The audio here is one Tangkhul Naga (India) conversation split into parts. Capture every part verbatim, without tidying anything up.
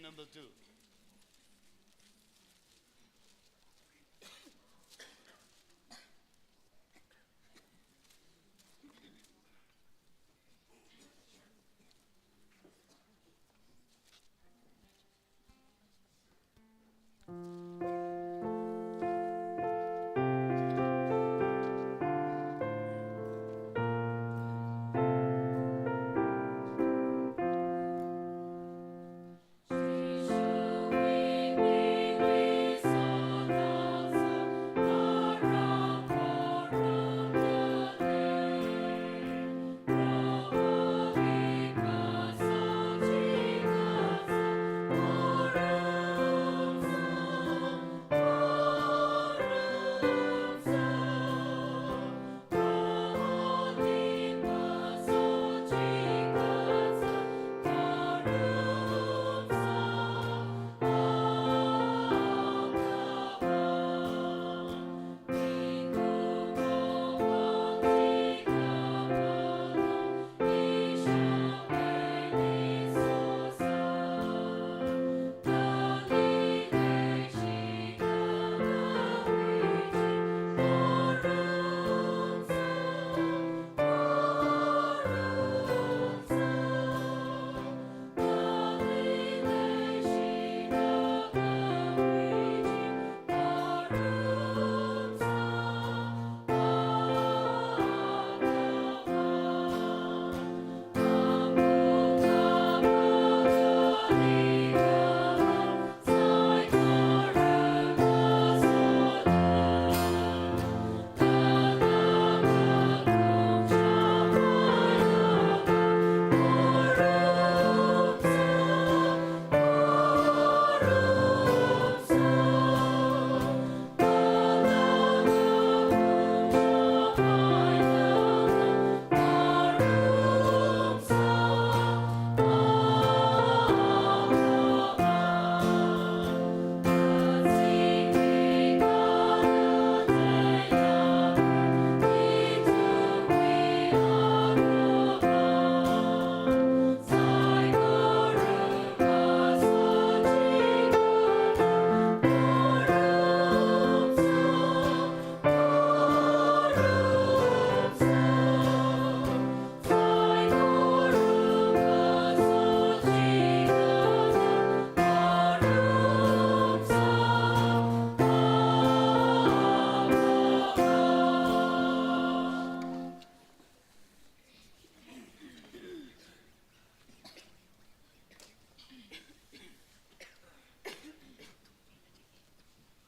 Number two.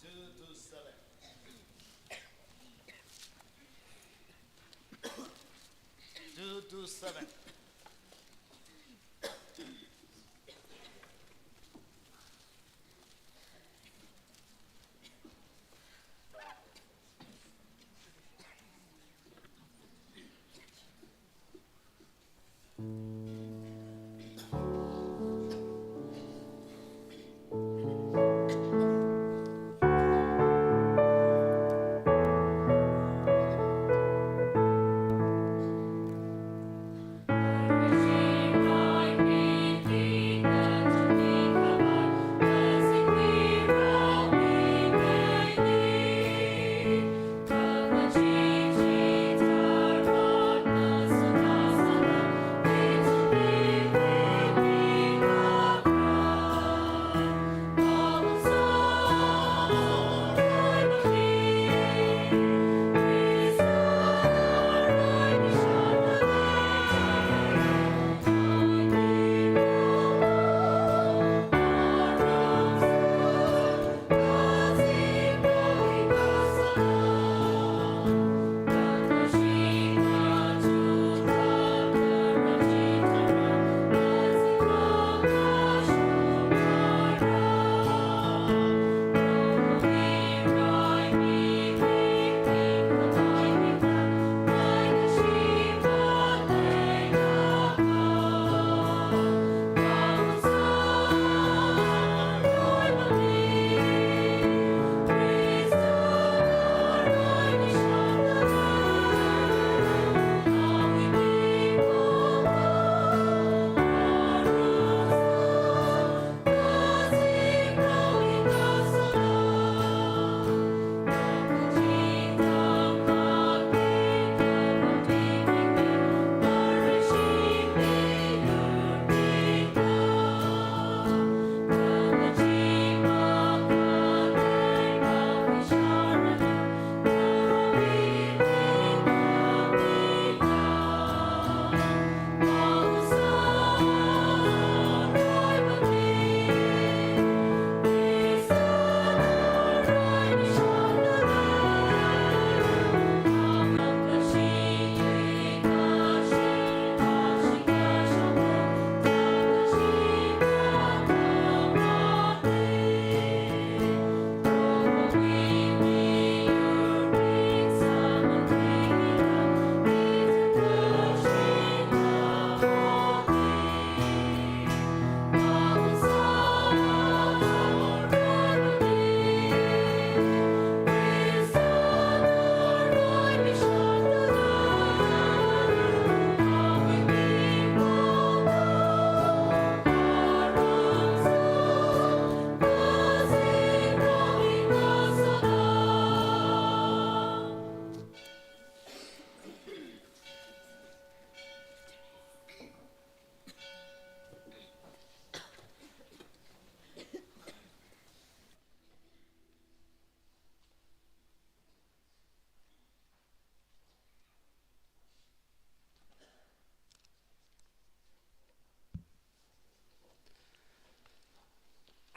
Two two seven. Two two seven.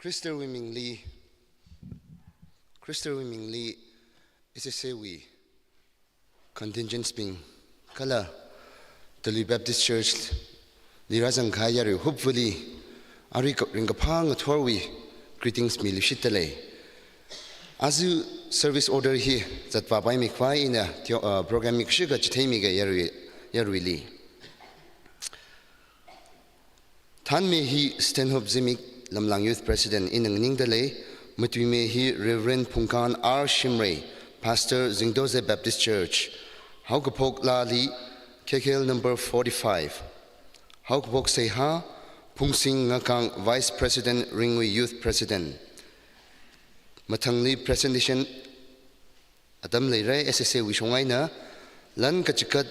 Khristawui mingli, Khristawui mingli S S A wui contingents bing kala Talui Baptist Church li rāzangkahai yarui hupvali, arui ka-, ringkaphā ngathorwui greetings miluishitdalei. Aja service order hi zatvāpaimikhavai ina theo-, uh, program mikashika chitheimiga yarui, yaruili. Thanmi hi Stanhope Zimik, Lamlang Youth President, ina nganingdalei. Matuimi hi Reverend Phungkan R Shimray, Pastor, Zingdoze Baptist Church. Haokaphok laali K K L number forty-five. Haokaphok seihā, Phungsing Ngakang, Vice President, Ringui Youth President. Mathangli presentation atam leira, S S A wui shong eina, lan kachikat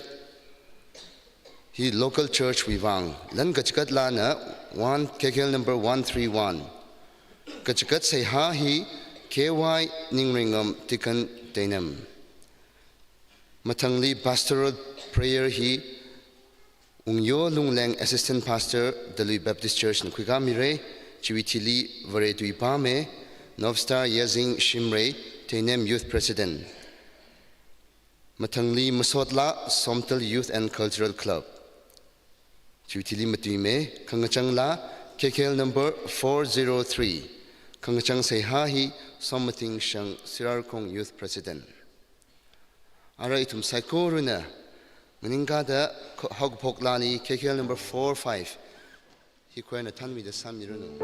hi local church wui vang, lan kachikat laana one, K K L number one three one. Kachikat seihā hi K Y Ningreingam, Deacon Teinem. Mathangli pastoral prayer hi Ungyo Lungleng, Assistant Pastor, Talui Baptist Church na khuikāmira. Chiwui thili Vare Tuipame, North Star Yazing Shimray, Teinem Youth President. Mathangli masotla Somdal Youth and Cultural Club. Chiwui thili matuimi, khangachangla K K L number four zero three. Khangachang seihā hi Sommating Shang, Sirarakhong Youth President. Ara ithum saikorana nganingkāda kho-, haokaphok laali K K L number four five. Hi choir na thanmida sāmiranu.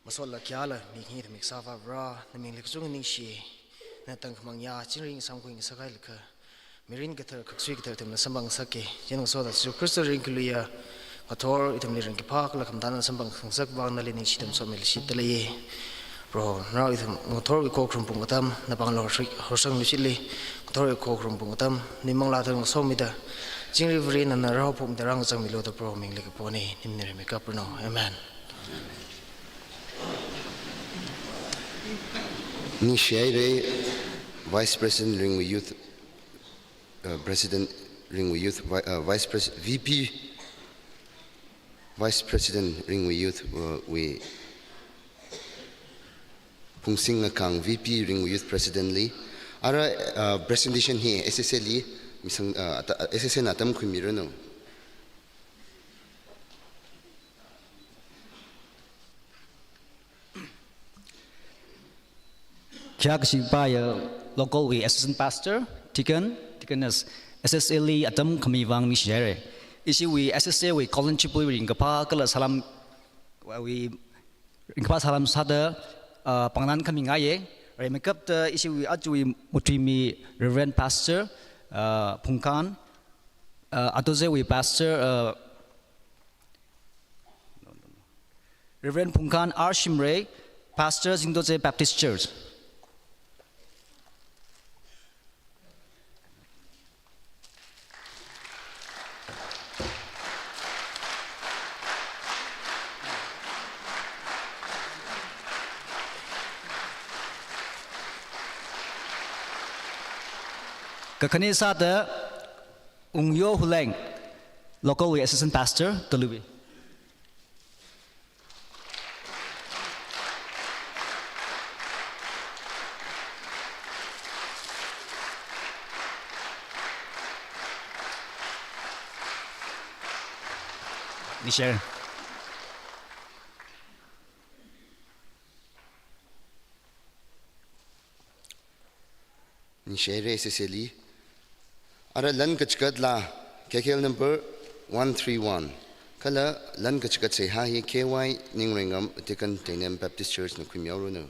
Masotla kayāla mikhangai ithum mikasā Avā Vare, namingli kachungkha ningshi, na tangkhamang ya, chingri ngasāmkhui ngasakhai lakha, mirin kathar, khaksui kathar ithumna samphang ngasakki. Chieina ngasoda Jesu Khrista ringkaluiya ngathor ithumli ringkaphā kala khamatana samphang ngasakvang nali ningshi ithum somilu shitda leiya. Proho, nao ithum ngathorwui khokharum pung atam, napāngli horshang, horshanglu shitli, ngathorwui khokharum pung atam, namanglāda ngasomida, chingri Vare nana rāhaophokmida rāngazangmilu da Proho mingli kapona, nathumli ringmi kapranu. Amen. Ningshihaira, Vice President Ringwui Youth, uh, President Ringwui Youth, Vi-, uh, Vice Pres-, V P, Vice President Ringwui Youth, uh, wui Phungsing Ngakang, V P Ringwui Youth President li. Ara, uh, presentation hi S S A li, misang, uh, ata-, S S A na atam khuimiranu. Khayākashi pāya local wui assistant pastor, deacon, deaconess, S S A li atam khami vang ningshihaira. Ishiwui S S A wui Colin Chipui ringkaphā kala salam, wui ringkaphā salam sāda, ah, pāngnan khamingaiya. Rimeikapta ishiwui ajawui matuimi Reverend Pastor, ah, Phungkhan, ah, Atozewui Pastor, ah, Reverend Phungkhan R Shimray, Pastor Zingtoche Baptist Church. Kakhane sāda Ungyo Huleng, local wui assistant pastor, Talubi. Ningshihaira. Ningshihaira S S A li. Ara lan kachikatlā, K K L number one three one. Kala lan kachikat seihā hi K Y Ningreingam, Deacon, Teinem Baptist Church na khuimihaoranu.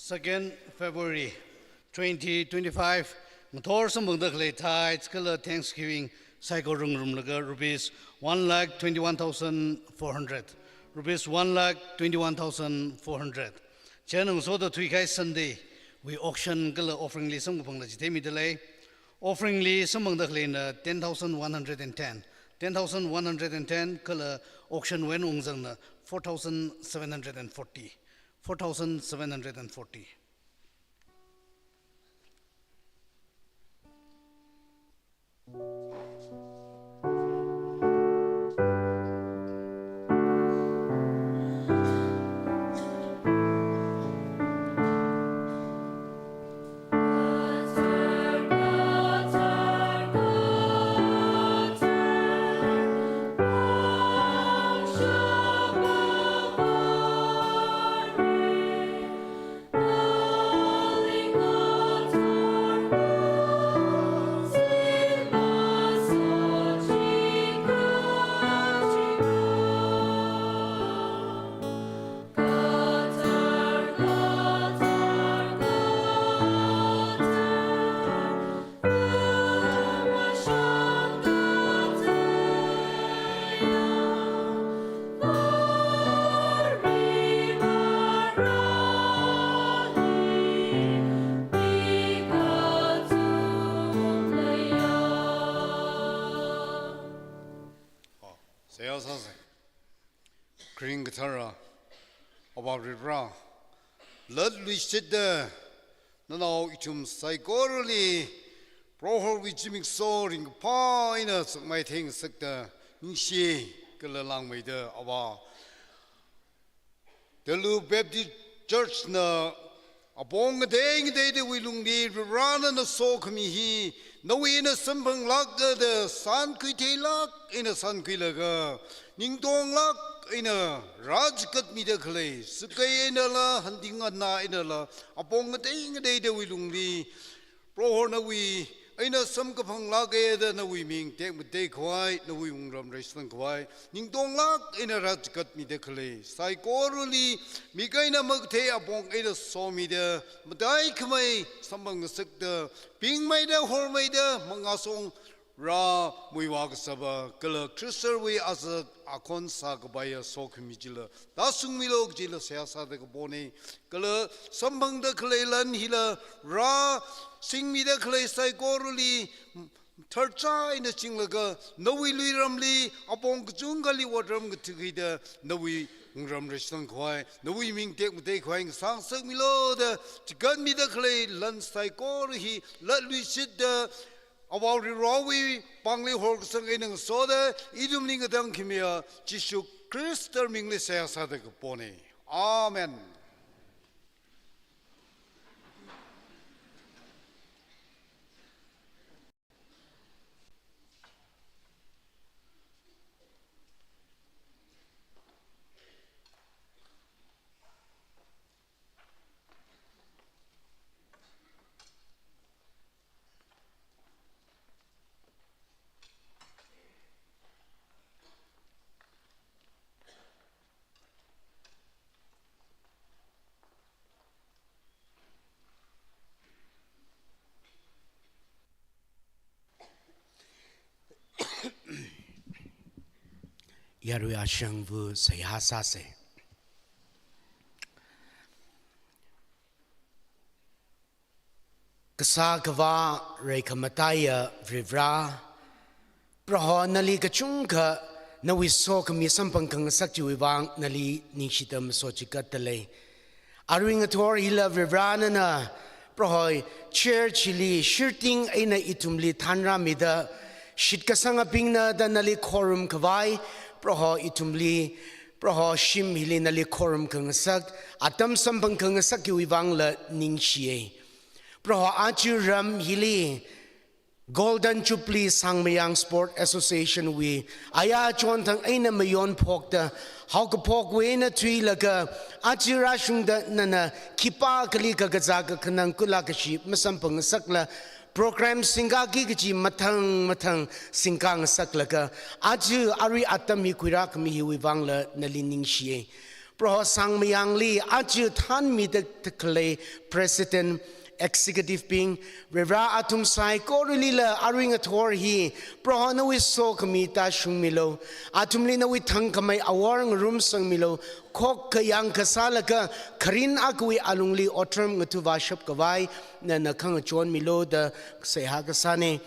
Second February twenty twenty-five, ngathor samphangda khalei tithes kala thanksgiving saikora ngarumlaga rupees one lakh twenty-one thousand four hundred. Rupees one lakh twenty-one thousand four hundred. Chieina ngasoda thuikahai Sunday wui auction kala offering li samkaphangla chitheimida lei. Offering li samphangda khaleina ten thousand one hundred and ten. Ten thousand one hundred and ten kala auction wui eina ungzangna four thousand seven hundred and forty. Four thousand seven hundred and forty. Seihā sāsa. Kharing kathara, Avā Varivara, latluishitda nanao ithum saikorali Prohowui zimiksho ringkaphā eina sakmai theingasakta ningshi kala langmeida Avā. Tallur Baptist Church na apong ngatei ngateidawui lungli Varivara nana sokhami hi nawui eina samphanglāka da sankhui theilāk eina sankhuilaga, ningtonglāk eina rāchikatmida khalei, sakai einala, hanting anna einala, apong ngatei ngateidawui lungli Proho nawui eina samkaphanglāka da nawui ming tekmatei khavai, nawui wungram reisang khavai, ningtonglāk eina rāchikatmida khalei saikorali mik eina makathei apong eina somida, mataikhamei samphang ngasakta, pingmeida, hormeida, mangasong rā muivā kasāva kala Khristawui azak akhon sākapaiya sokhami chila tāshungmilu kajila seihā sāda kapona. Kala samphangda khalei lan hila rāsingmida khalei saikorali tharchai eina chinglaga nawui luiramli apong kachungkhali otram kathakhuida nawui wungram reisang khavai, nawui ming tekmatei khavai ngasāngasakmilu da chikatmida khalei lan saikora hi latluishitda Avā Varivarawui pāngli horkasang eina ngasoda ithumli ngatangkhamiya Jishu Khrista mingli seihā sāda kapona. Amen. Yarui ashangva seihā sāsa. Kasā Akhava reikhamataiya Varivara, Proho nali kachungkha nawui sokhami samphang khangasak chiwui vang nali ningshida masochikatda lei. Arui ngathor hila Varivara nana Proho church hili shirting eina ithumli thanrāmida, shitkasangabingna da nali khorum khavai, Proho ithumli, Proho shim hili nali khorum khangasak, atam samphang khangasak chiwui vangla ningshiya. Proho aja ram hili Golden Jubilee Sangmayang Sport Association wui aya chonthang eina mayon phokta, haokaphokwui eina thuilaga, aja rāshungda nana khipākhali kakazā kakhanang kula kashi masamphang ngasakla, program singkaki kaji mathang mathang singka ngasaklaga, aja arui atam hi khuirākhami hiwui vangla nali ningshiya. Proho Sangmayangli aja thanmida khalei President, Executive bing, Varivara athum saikoralila arui ngathor hi, Proho nawui sokhami tāshungmilu, athumli nawui thangkhamei awor ngarumsangmilu, khokkha yangkha sālaga kharing akhawui alungli otram ngathavāshap khavai nana khangachonmilu da seihā kasāna.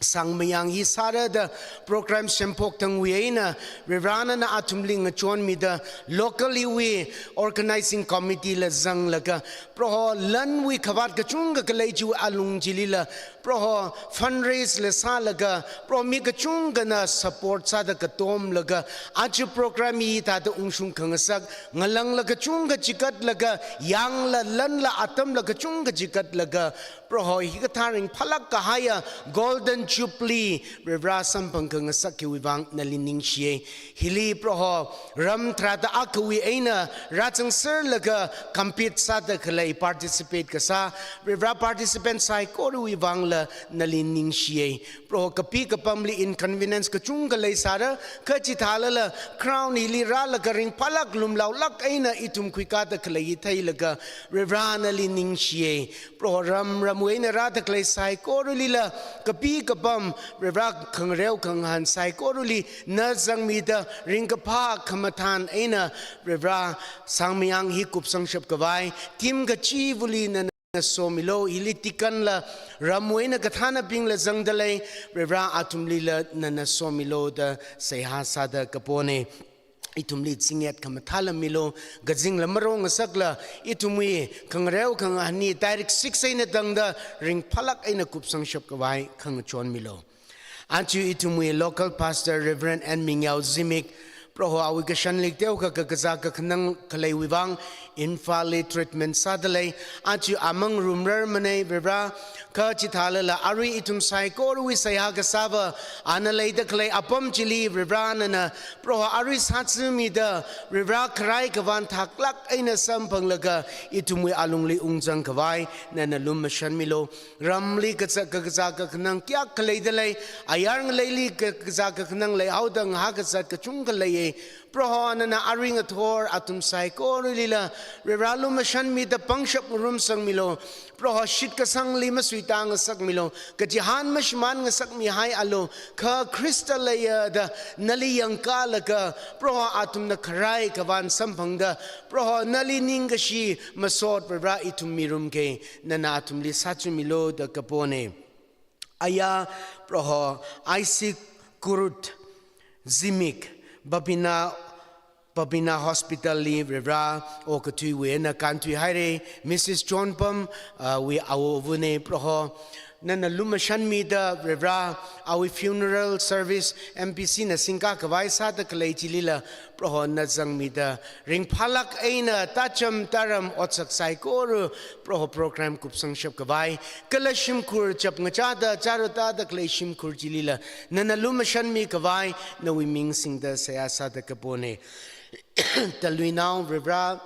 Sangmayang hi sāra da program semphok tangwui eina Varivara nana athumli ngachonmida local hiwui organizing committee la zanglaga Proho lanwui khavāt kachungkha khalei chiwui alung chilila Proho fundraise la sālaga Proho mi kachungkhana support sāda katomlaga aja program hithāda ungshung khangasak ngalāngla kachungkha chikatlaga yangla lanla atamla kachungkha chikatlaga Proho hikathā ringphālāk kahaiya Golden Jubilee Varivara samphang khangasak hiwui vang nali ningshiya. Hili Proho ram tharāda akhawui eina rāzangserlaga compete sāda khalei participate kasā Varivara participant saikorawui vangla nali ningshiya. Proho kapi kapamli inconvenience kachungkha leisāra, kha chithālala crown hili rālaga ringphālāk lumlaolāk eina ithum khuikāda khalei hi theilaga Varivara nali ningshiya. Proho ram ramwui eina rāda khalei saikoralila kapi kapam Varivara khangareo khangahān saikorali na zangmida ringkaphā khamathān eina Varivara Sangmayang hi kupsangshap khavai team kachivali nana somilu, hili deaconla ramwui eina kathānabingla zangda lei, Varivara athumlila nana somilu da seihā sāda kapona. Ithumli zingyat khamathāla milu, kazingla marong ngasakla, ithumwui khangareo khangahān hi tarik six eina tangda ringphālāk eina kupsangshap khavai khangachonmilu. Aja ithumwui local pastor Reverend N Mingyao Zimik, Proho awui kashanli teokha kakazā kakhanang khaleiwui vang Imphalli treatment sāda lei, aja amang rumrarmana Varivara, kha chithālala arui ithum saikorawui seihā kasāva ana leida khalei apam chili Varivara nana Proho arui sāchimida Varivara kharai kavān thaklāk eina samphanglaga ithumwui alungli ungzang khavai nana lumashanmilu. Ramli kazā kakazā kakhanang kayākha leida lei, ayar ngaleili kakazā kakhanang leihaoda ngahā kazat kachungkha leiya. Proho nana arui ngathor athum saikoralila Varivara lumashanmida pangshap ngarumsangmilu. Proho shitkasangli masuita ngasakmilu, kachihān mashimān ngasakmihaialu, kha Khrista leiya da nali yangkālaga Proho athumna kharai kavān samphangda Proho nali ningkashi masot Varivara ithum mirumkei, nana athumli sāchimilu da kapona. Aya Proho Isaac Kurut Zimik, Babina, Babina Hospital li Varivara okathuiwui eina kānthuihaira, Missus Chonpam, ah, wui awovana Proho. Nana lumashanmida Varivara awui funeral service M P C na singkā khavai sāda khalei chilila Proho na zangmida ringphālāk eina tācham tāram otsak saikora Proho program kupsangshap khavai, kala shimkhur chap ngachāda chāra tāda khalei shimkhur chilila nana lumashanmi khavai nawui ming singda seihā sāda kapona. Taluinao Varivara,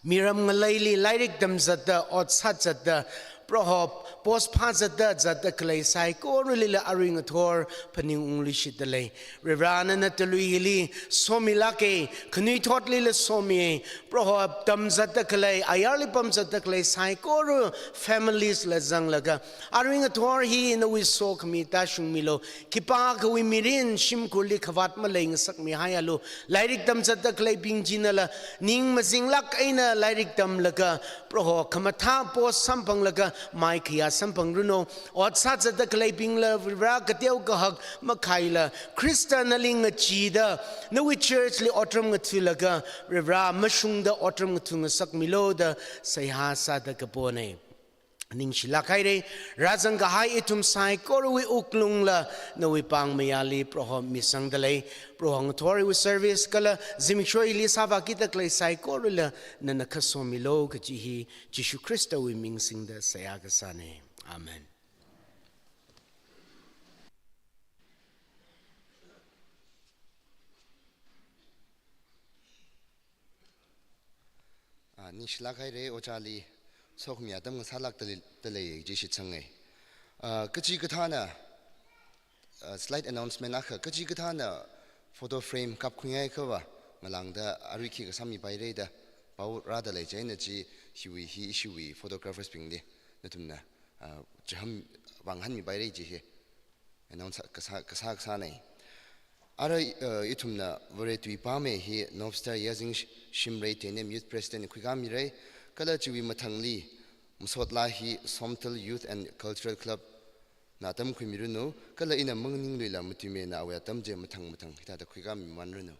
miram ngaleili lairik tamzatda, ot sāzatda, Proho post phāzatda zatda khalei saikoralila arui ngathor phaningungluishitda lei. Varivara nana talui hili somilāka, khanuithotlila somi, Proho tamzatda khalei, ayarli pamzatda khalei saikora families la zanglaga arui ngathor hi nawui sokhami tāshungmilu, khipākhawui mirin shimkhurli khavāt malei ngasakmihaialu, lairik tamzatda khaleibing chinala ning mazinglāk eina lairik tamlaga Proho khamathā post samphanglaga maikhayā samphangranu, ot sāzatda khaleibingla Varivara kateo kahak makhaila Khrista nali ngachida nawui church li otram ngathalaga Varivara mashungda otram ngatha ngasakmilu da seihā sāda kapona. Ningshilāk haira, rāzang kahai ithum saikorawui wuklungla nawui pāngmayāli Proho misangda lei. Proho ngathorwui service kala zimikshowui hili sāvākida khalei saikorala nana khasomilu kaji hi Jishu Khristawui ming singda seihā kasāna. Amen. Ah, ningshilāk haira, ojāli sokhami atam ngasālākda lei, da lei kaji shitsanga. Ah, kachikathāna, ah, slight announcement akha, kachikathāna photo frame kapkhuingai akhava, ngalāngda arui khi kasāmipaira da pao rāda lei chieina chi, hiwui hi ishiwui photographers bingli nathumna, ah, chiham vāngahānmipaira chi hi announce kasā, kasā, kasāna. Ara, eh, ithumna Vare Tui Pame hi North Star Yazing Sh-, Shimray Teinem Youth President khuikāmira, kala chiwui mathangli masot laa hi Somdal Youth and Cultural Club na atam khuimiranu, kala ina maningluila Matuimena awui atam chi mathang mathang hithāda khuikāmimanranu.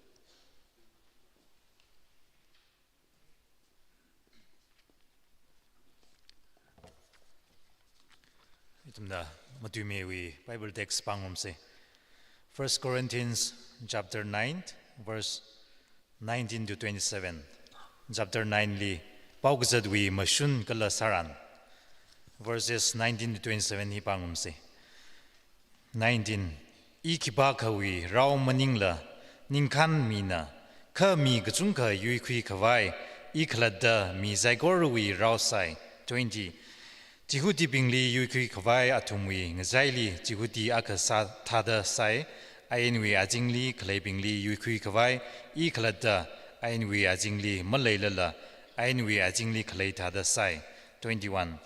Ithumna Matuimewui Bible text pāngarumsa. First Corinthians chapter nine, verse nineteen to twenty-seven. Chapter nine li Paokazatwui mashun kala sāran, verses nineteen to twenty-seven hi pāngarumsa. Nineteen. I khipākhawui rao maningla ningkhanmina, kha mi kachungkha yuikhui khavai i khalatta mi saikorawui rao sai. Twenty. Jihudibingli yuikhui khavai athumwui ngachaili Jihudi akha sā thāda sai, ainwui azingli khaleibingli yuikhui khavai i khalatta ainwui azingli maleilala ainwui azingli khalei thāda sai. Twenty-one.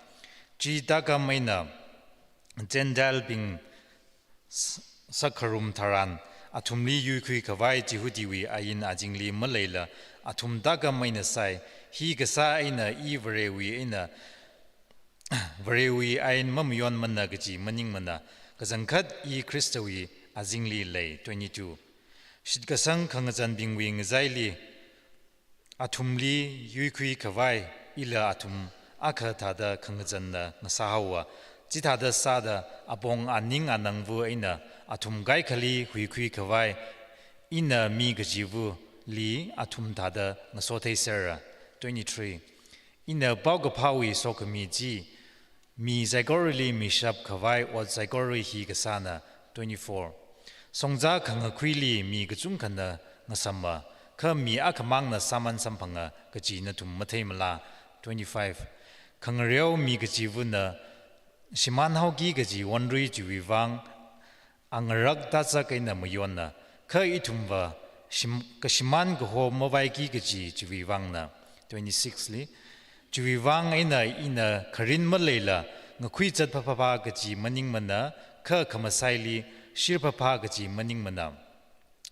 Chi tākam eina Gentile bing s-, sākharum tharan, athumli yuikhui khavai Jihudiwui ain azingli maleila, athum tākam eina sai. Hi kasā eina i Varewui eina, Varewui ain mamayonmana kaji maningmana, kachangkhat i Khristawui azingli lei. Twenty-two. Shitkasang khangazanbingwui ngachaili athumli yuikhui khavai ila athum akha thāda khangazanna ngasāhaowa. Chithāda sāda apong aning anangva eina athum kaikhali huikhui khavai ina mi kachivali athum thāda ngasotheisera. Twenty-three. Ina paokaphāwui sokhami chi mi saikorali mishap khavai ot saikora hi kasāna. Twenty-four. Songza khangakhuili mi kachungkhana ngasama, kha mi akhamangna sāman samphanga kaji nathum matheimala? Twenty-five. Khangareo mi kachivana shimānhaoki kaji wonrui chiwui vang angarak tazak eina mayonna, kha ithumva shim-, kashimān kaho mavaiki kaji chiwui vangna. Twenty-six li, chiwui vang eina ina kharin maleila ngakhui zatphaphā kaji maningmana, kha khamasaili shirphaphā kaji maningmana.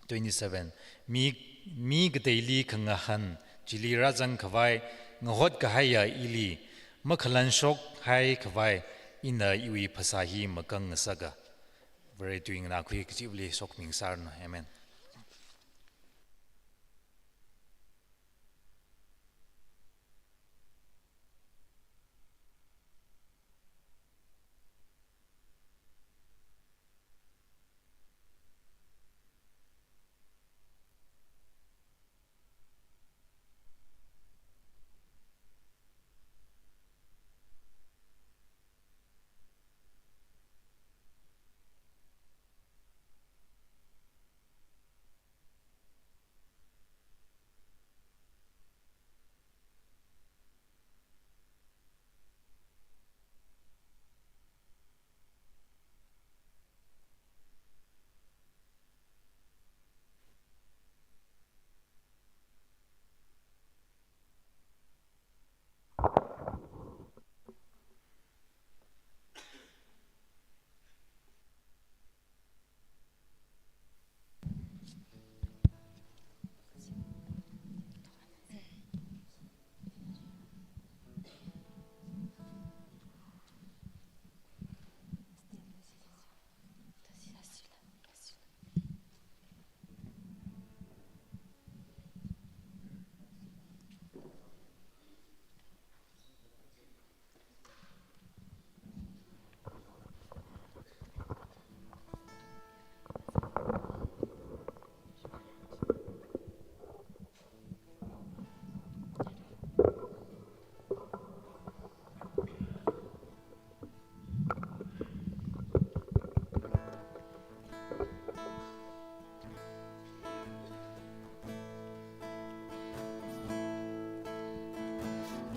Twenty-seven. Mi, mi kateili khangahān chili rāzang khavai ngahot kahaiya ili makhalanshok hai khavai ina iwui phasā hi makang ngasaka. Vare tui nganākhui kachivali sokhami ngasāranu. Amen.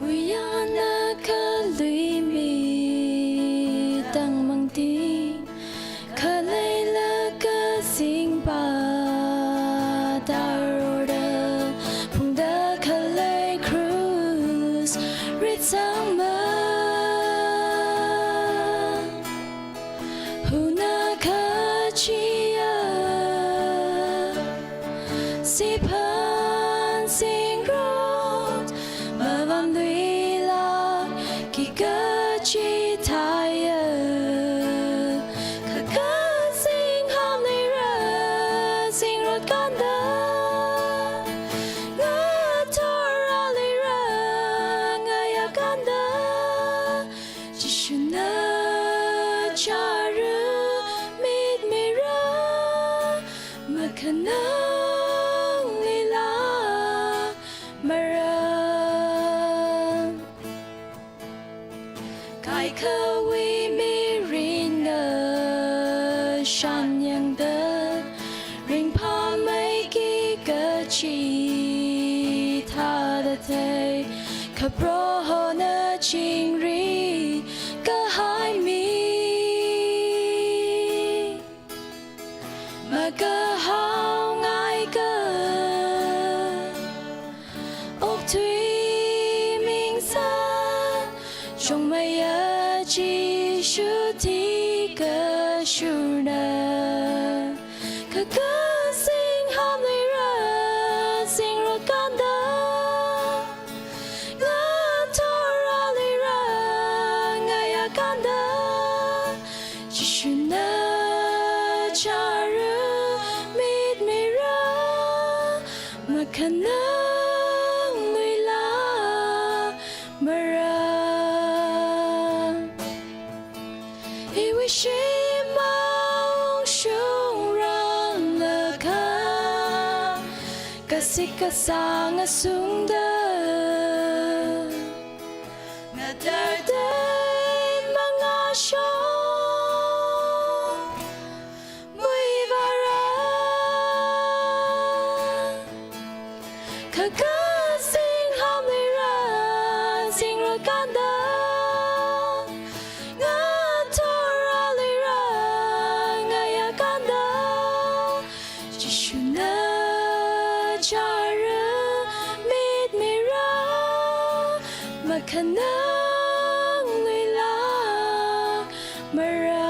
Uyana khalui mi tangmangti, khaleila kasingpa tarora. Khawui mirin ngashan yangda, ringphāmeiki kachi thāda thei, kha Prohona chingri kahai mi. Makahaongaika, okthui mingsa, chongmeiya Jishu thikashurna. Kha kazing hamlira, zingrākanda, ngathoralira, ngayākanda, Jishuna chara mitmira, makhanangluila mara. Iwui shimān ungshungrānglakha, kasik kasāng asungda, ngatartei mangāshong muivāra. Kha kazing hamlira, zingrākanda, ngathoralira, ngayākanda, Jishuna chara mitmira, makhanangluila mara.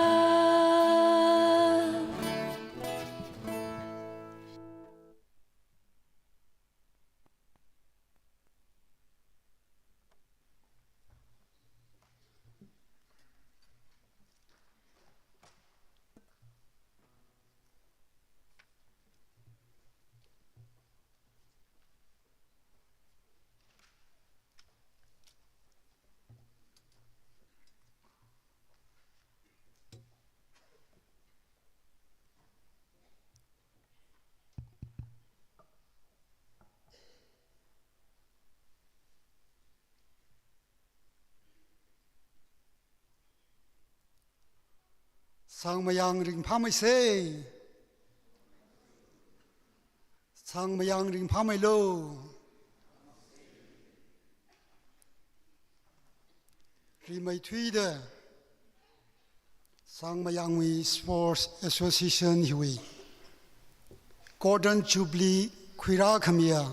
Sangmayang ringphāmeisei. Sangmayang ringphāmeilu. Rimeithuida Sangmayangwui Sports Association hiwui Golden Jubilee khuirākhamiya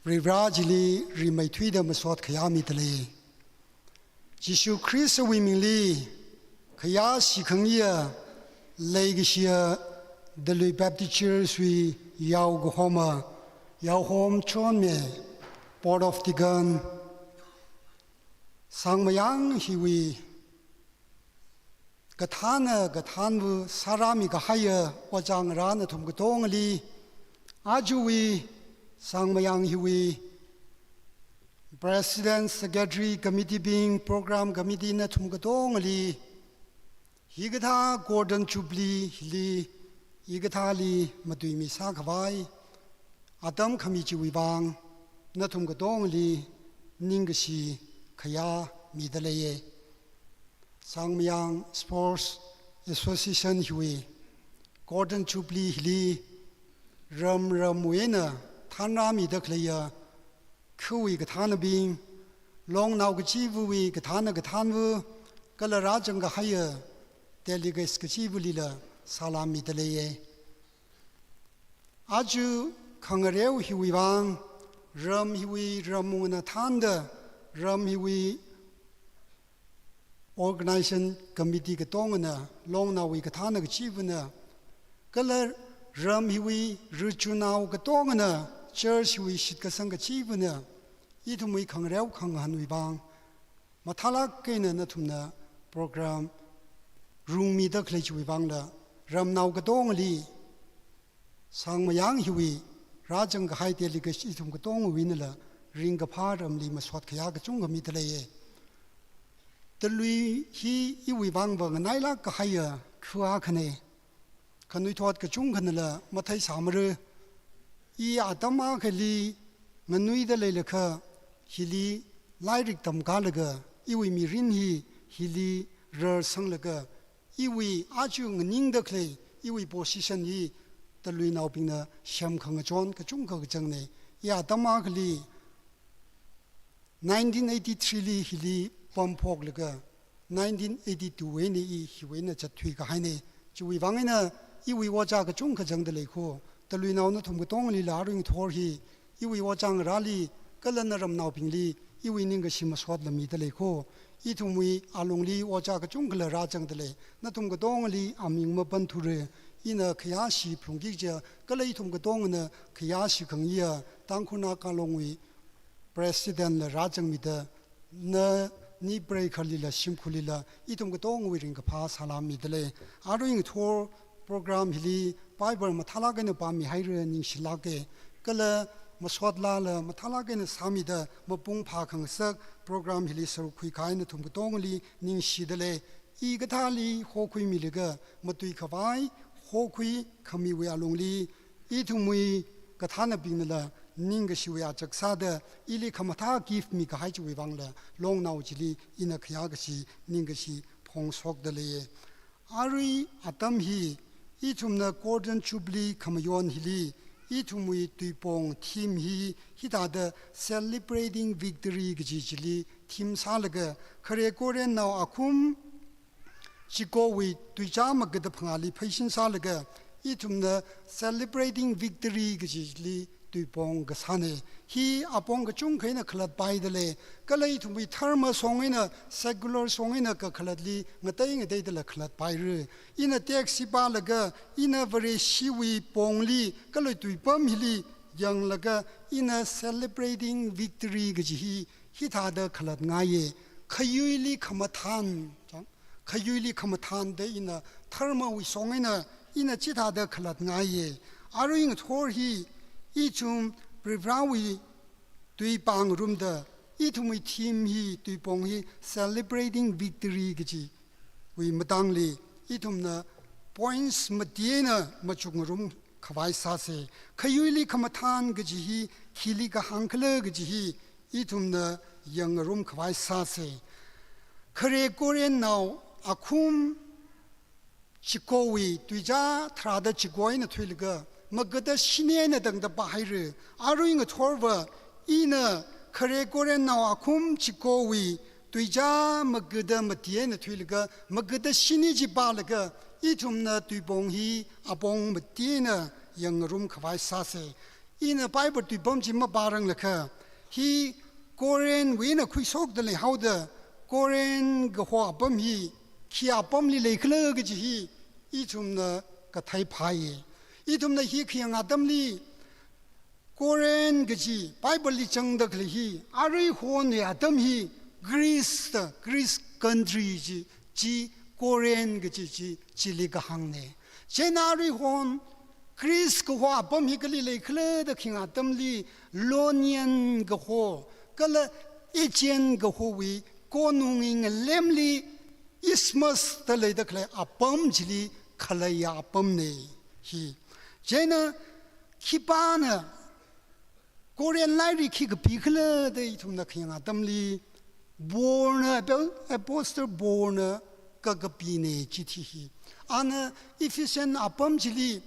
Varivarā chili rimeithuida masot khayā midalei. Jishu Khristawui mingli khayā shikhangayiya leikashiya Dalui Baptist Church wui yaokahoma, Yaohom Chonme, Board of Deacon, Sangmayang hiwui kathāna kathānva sārāmi kahaiya ojā ngarā nathum katongali, ajawui Sangmayang hiwui President, Secretary, Committee bing, Program Committee nathum katongali, hikathā Golden Jubilee hili, hikathāli matuimi sākhavai atam khami chiwui vang, nathum katongali ningkashi khayā midaleiye. Sangmayang Sports Association hiwui Golden Jubilee hili ram ramwui eina thānrāmida khaleiya khawui kathānabing, longnao kachivawui kathāna kathānva, kala rāzang kahaiya delegates kachivalila salam midaleiye. Aja khangareo hiwui vang, ram hiwui ramwui eina thānda, ram hiwui Organization Committee katongana, longnaowui kathāna kachivana, kala ram hiwui rachunao katongana, church hiwui shitkasang kachivana, ithumwui khangareo khangahānwui vang, mathālāk eina nathumna program rungmida khalei chiwui vangla, ramnao katongali, Sangmayang hiwui rāzang kahai delegates ithum katongawui einala ringkaphā ramli masot khayā kachungkha midaleiye. Dalui hi iwui vangva nganailāk kahaiya kha akhane. Khanuithot kachungkhanala matheisāmara. I atam akhali nganuida leilakha hili lairik tamkālaga iwui mirin hi hili rarsanglaga, iwui aja nganingda khalei iwui position hi taluinaobingna semkhangachon kachungkha kazangnei. I atam akhali nineteen eighty-three li hili pamphoklaga, nineteen eighty-two eina i hiwui eina zatthui kahainei. Chiwui vang eina iwui ojā kachungkha zangda lei kho. Taluinao nathum katongalila arui ngathor hi iwui ojā ngarāli kala naramnaobingli iwui ningkashi masot lamida lei kho. Ithumwui alungli ojā kachungkhala rāzangda lei. Nathum katongali aming mapanthura. Ina khayāshi phalungki kaja, kala ithum katongana khayāshi khangayiya, Tangkhul Naga Longwui President la rāzangmida, nani preikharlila shimkhurlila ithum katongawui ringkaphā salam mida lei. Arui ngathor program hili Bible mathālāk eina pāmihaira, ningshilāka. Kala masotlala mathālāk eina sāmida mapung phākhangasak program hili sāruk khuikahai nathum katongali ningshida lei. I kathāli hokhuimilaga, matuikhavai hokhui khamiwui alungli ithumwui kathānabingnala ningkashiwui ajak sāda ili khamathā gift mikahai chiwui vangla longnao chili ina khayākashi ningkashi phongshokda lei. Arui atam hi ithumna Golden Jubilee khamayon hili ithumwui tuipong theme hi hithāda Celebrating Victory kaji chili theme sālaga, khare Korinthnao akhum chikowui tuizā magada phangāli pheisin sālaga, ithumna Celebrating Victory kaji chili tuipong kasānei. Hi apong kachungkha eina khalatpaida lei. Kala ithumwui dharma shong eina, secular shong eina kakhalatli ngatei ngateidala khalatpaira. Ina text hi pālaga, ina Vareshiwui pongli kala tuipam hili yanglaga, ina Celebrating Victory kaji hi hithāda khalatngaiya. Khayuili khamathān, chang, khayuili khamathānda ina dharmawui shong eina ina chithāda khalatngaiya. Arui ngathor hi ithum Varivarāwui tui pāngarumda, ithumwui theme hi, tuipong hi Celebrating Victory kajiwui matangli ithumna points mati eina machukngarum khavai sāsa. Khayuili khamathān kaji hi khili kahāng khala kaji hi ithumna yangngarum khavai sāsa. Khare Korinthnao akhum chikowui tuizā tharāda chiko eina thuilaga, magada shini eina tangda pāhaira. Arui ngathorva ina khare Korinthnao akhum chikowui tuizā magada mati eina thuilaga, magada shini chi pālaga, ithumna tuipong hi apong mati eina yangngarum khavai sāsa. Ina Bible tuipam chi mapāranglakha, hi Corinthwui eina khuishokda leihaoda, Corinth kaho apam hi khi apamli lei khala kaji hi ithumna katheiphai. Ithumna hi khayang atamli, Corinth kaji Bibleli zangda khalei hi, aruihonwui atam hi Greece da, Greece country chi, chi Corinth kaji chi, chili kahāngna. Chieina aruihon Greece kaho apam hi kali lei khala da khayang atamli, Ionian kaho, kala Aegean kahowui konungwui ngalemli isthmus da leida khalei apam chili khaleiya apamna hi. Chieina khipāna Corinth lairik hi kapi khala da ithumna khayang atamli, Paulna, Apo-, Apostle Paulna kakapina chithi hi. Ana Ephesian apam chili,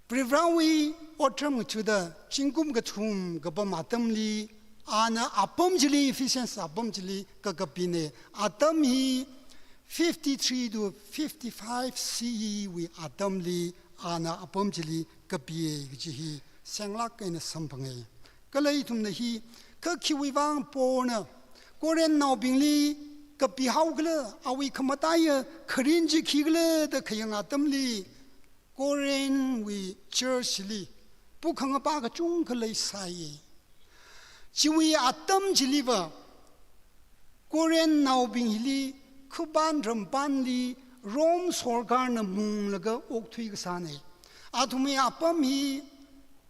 Varivarāwui otram ngachuda zingkum kathum kapam atamli, ana apam chili, Ephesians apam chili kakapina. Atam hi fifty-three to fifty-five C E wui atamli ana apam chili kapiya kaji hi senglāk eina samphanga. Kala ithumna hi, kha khiwui vang Paulna Corinthnaobingli kapihao khala, awui khamataiya kharin chi khi khala da khayang atamli, Corinthwui church li pukhangapa kachungkha leisai. Chiwui atam chiliva Corinthnaobing hili khupān rampānli Rome sorkarna munglaga okthui kasāna. Athumwui apam hi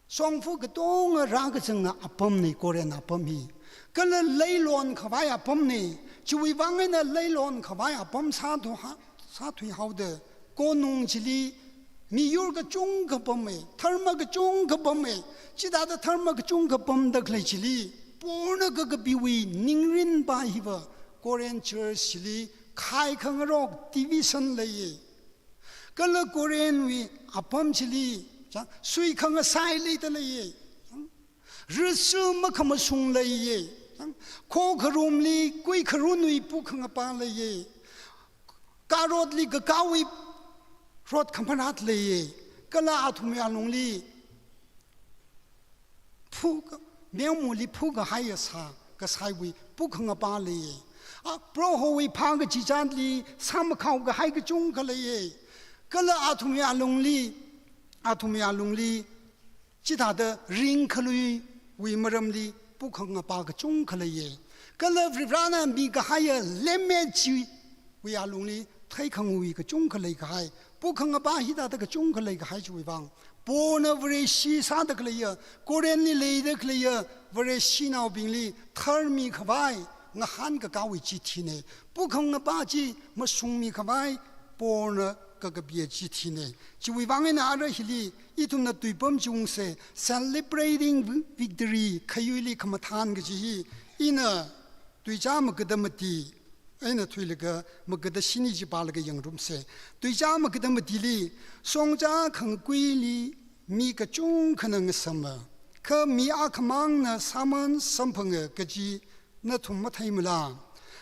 shongfa katonga rākazanga apamna, Corinth apam hi. Kala leilon khavai apamna. Chiwui vang eina leilon khavai apam sāthu ha-, sāthuihaoda, konung chili miyur kachungkha pama, dharma kachungkha pama. Chithāda dharma kachungkha pamda khalei chili, Paulna kakapiwui ningrinpa hiva Corinth church chili khai khangarok division leiya. Kala Corinth wui apam chili, chang, sui khangasai leida leiya. Chang, risu makhamashung leiya. Chang, khokharumli kuikharunwui pukhangapa leiya. Karotli kakāwui rot khamanat leiya. Kala athumwui alungli phu ka-, meomali phukahai sā kasaiwui pukhangapa leiya. A, Prohowui phā kachichanli sāmakhao kahai kachungkha leiya. Kala athumwui alungli, athumwui alungli chithāda ringkhaluiwui maramli pukhangapa kachungkha leiya. Kala Varivarana mikahaiya lemmet chiwui alungli theikhanguiwui kachungkha leikahai. Pukhangapa hithāda kachungkha leikahai chiwui vang, Paulna Vareshi sāda khaleiya, Corinthli leida khaleiya Vareshinaobingli tharmikhavai ngahān kakāwui chithina. Pukhangapa chi mashungmikhavai Paulna kakapiya chithina. Chiwui vang eina ara hili ithumna tuipam chungsa, celebrating vi-, victory, khayuili khamathān kaji hi, ina Tuicha magada mati eina thuilaga magada shini chi pālaga yangrumsa. Tuicha magada matili, shongza khangakuili mi kachungkhana ngasama, kha mi akhamangna sāman samphanga kaji nathum matheimala?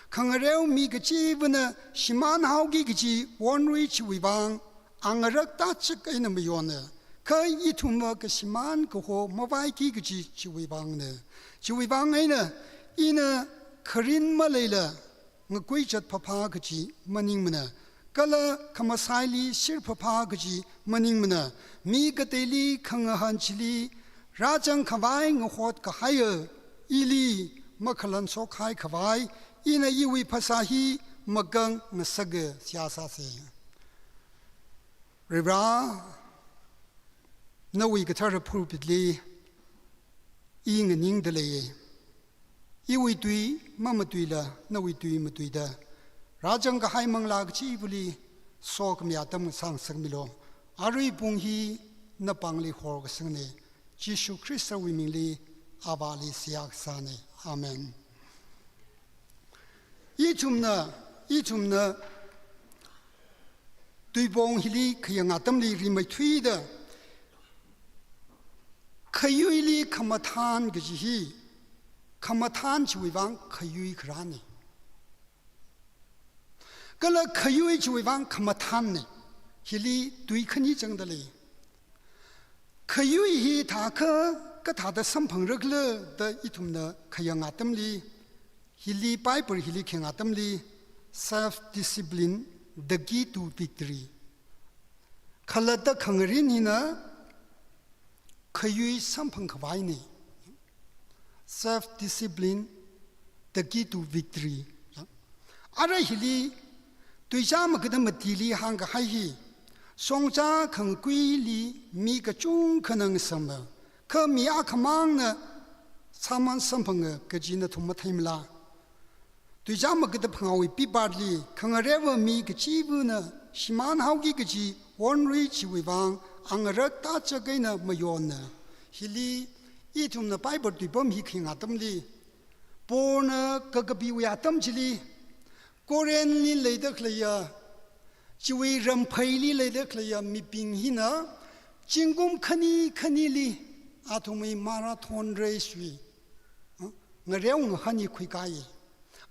Khangareo mi kachivana shimānhaoki kaji wonrui chiwui vang, angarak tachak eina mayona, kha ithumva kashimān kaho mavaiki kaji chiwui vangna. Chiwui vang eina, ina kharin maleila ngakuichat phaphā kaji maningmana, kala khamasaili shir phaphā kaji maningmana, mi kateili khangahān chili rāzangkhavai ngahot kahaiya ili makhalan shokhai khavai, ina iwui phasā hi makang ngasaka. Seihā sāsa. Varivara, nawui kathara pulpitli i nganingda leiya. Iwui tui mamatuila, nawui tui matuida, rāzangkahai manglā kachivali sokhami atam sāngasakmilu. Arui pung hi napāngli horkasangna. Jishu Khristawui mingli Avāli seihā kasāna. Amen. Ithumna, ithumna tuipong hili khayang atamli rimeithuida, khayuili khamathān kaji hi, khamathān chiwui vang khayui kharāna. Kala khayui chiwui vang khamathānna. Hili tui khani zangda lei. Khayui hi thākha kathāda samphangra khala da ithumna khayang atamli, hili Bible hili khayang atamli, self discipline, the key to victory. Khalatta khangarin hina khayui samphangkhavaina. Self discipline, the key to victory. Ara hili, tuicha magada matili hāngkahai hi, shongza khangakuili mi kachungkhana ngasama, kha mi akhamangna sāman samphanga kaji nathum matheimala? Tuicha magada phangāwui pipatli, khangareova mi kachivana shimānhaoki kaji wonrui chiwui vang, angarak tachak eina mayonna. Hili ithumna Bible tuipam hi khayang atamli, Paulna kakapiwui atam chili, Corinthli leida khaleiya, chiwui rampheili leida khaleiya mibing hina, zingkum khani khanili athumwui marathon race wui, ha, ngareo ngahān hi khuikāya.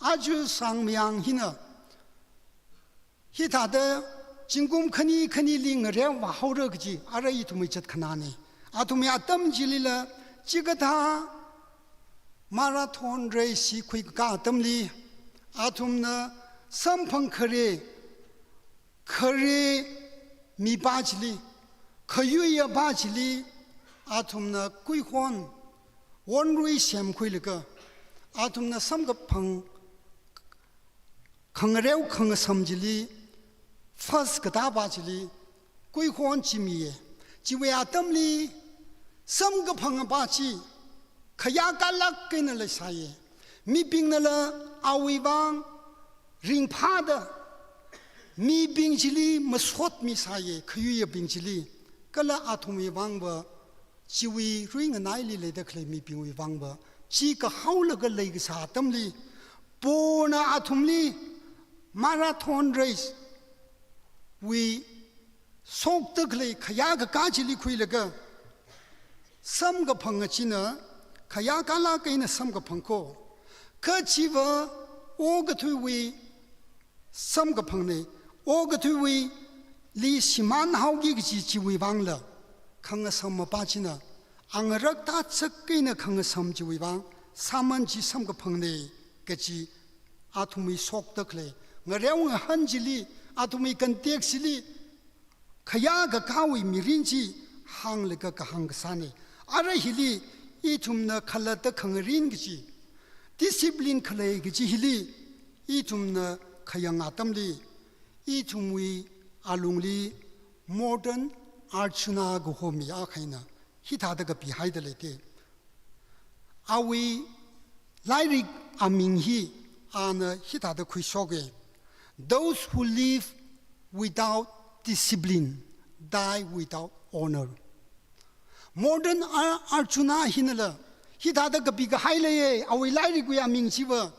Aja sangmayang hina, hithāda zingkum khani khanili ngareo vāhaora kaji, ara ithumwui zatkhanāna. Athumwui atam chilila, chikathā marathon race hi khuikakā atamli, athumna samphang khare, khare mipā chili, khayuiyapā chili, athumna kuihon, wonrui semkhuilaga, athumna samkaphang khangareo khangasam chili, first katāpā chili, kuihon chi miya. Chiwui atamli, samkaphangapā chi, khayākalāk eina leisāya. Mibingnala awui vang ringphāda, mibing chili masot misāya, khayuiyabing chili. Kala athumwui vangva, chiwui ruinganaili leida khalei mibingwui vangva, chi kahaolaga leikasā atamli, Pona athumli marathon race wui shokda khalei khayā kakā chili khuilaga samkaphang achina khayā kalāk eina samkaphang ko. Kha chiva okathuiwui samkaphangna, okathuiwuili shimān haoki kaji chiwui vangla khangasam mapā china, angarak tachak eina khangasam chiwui vang sāman chi samkaphangna kaji athumwui shokda khalei ngareo ngahān chili, athumwui context chili, khayā kakāwui mirin chi hānglaga kahāng kasāna. Ara hili ithumna khalatta khangarin kaji, discipline khalei kaji hili ithumna khayang atamli, ithumwui alungli modern Arjuna kaho mi akha eina hithāda kapihaida leite. Awui lairik aming hi ana hithāda khuishoka: "Those who live without discipline die without honor." Modern Ar-, Arjuna hinala hithāda kapi kahai leiya, awui lairikwui aming chiva.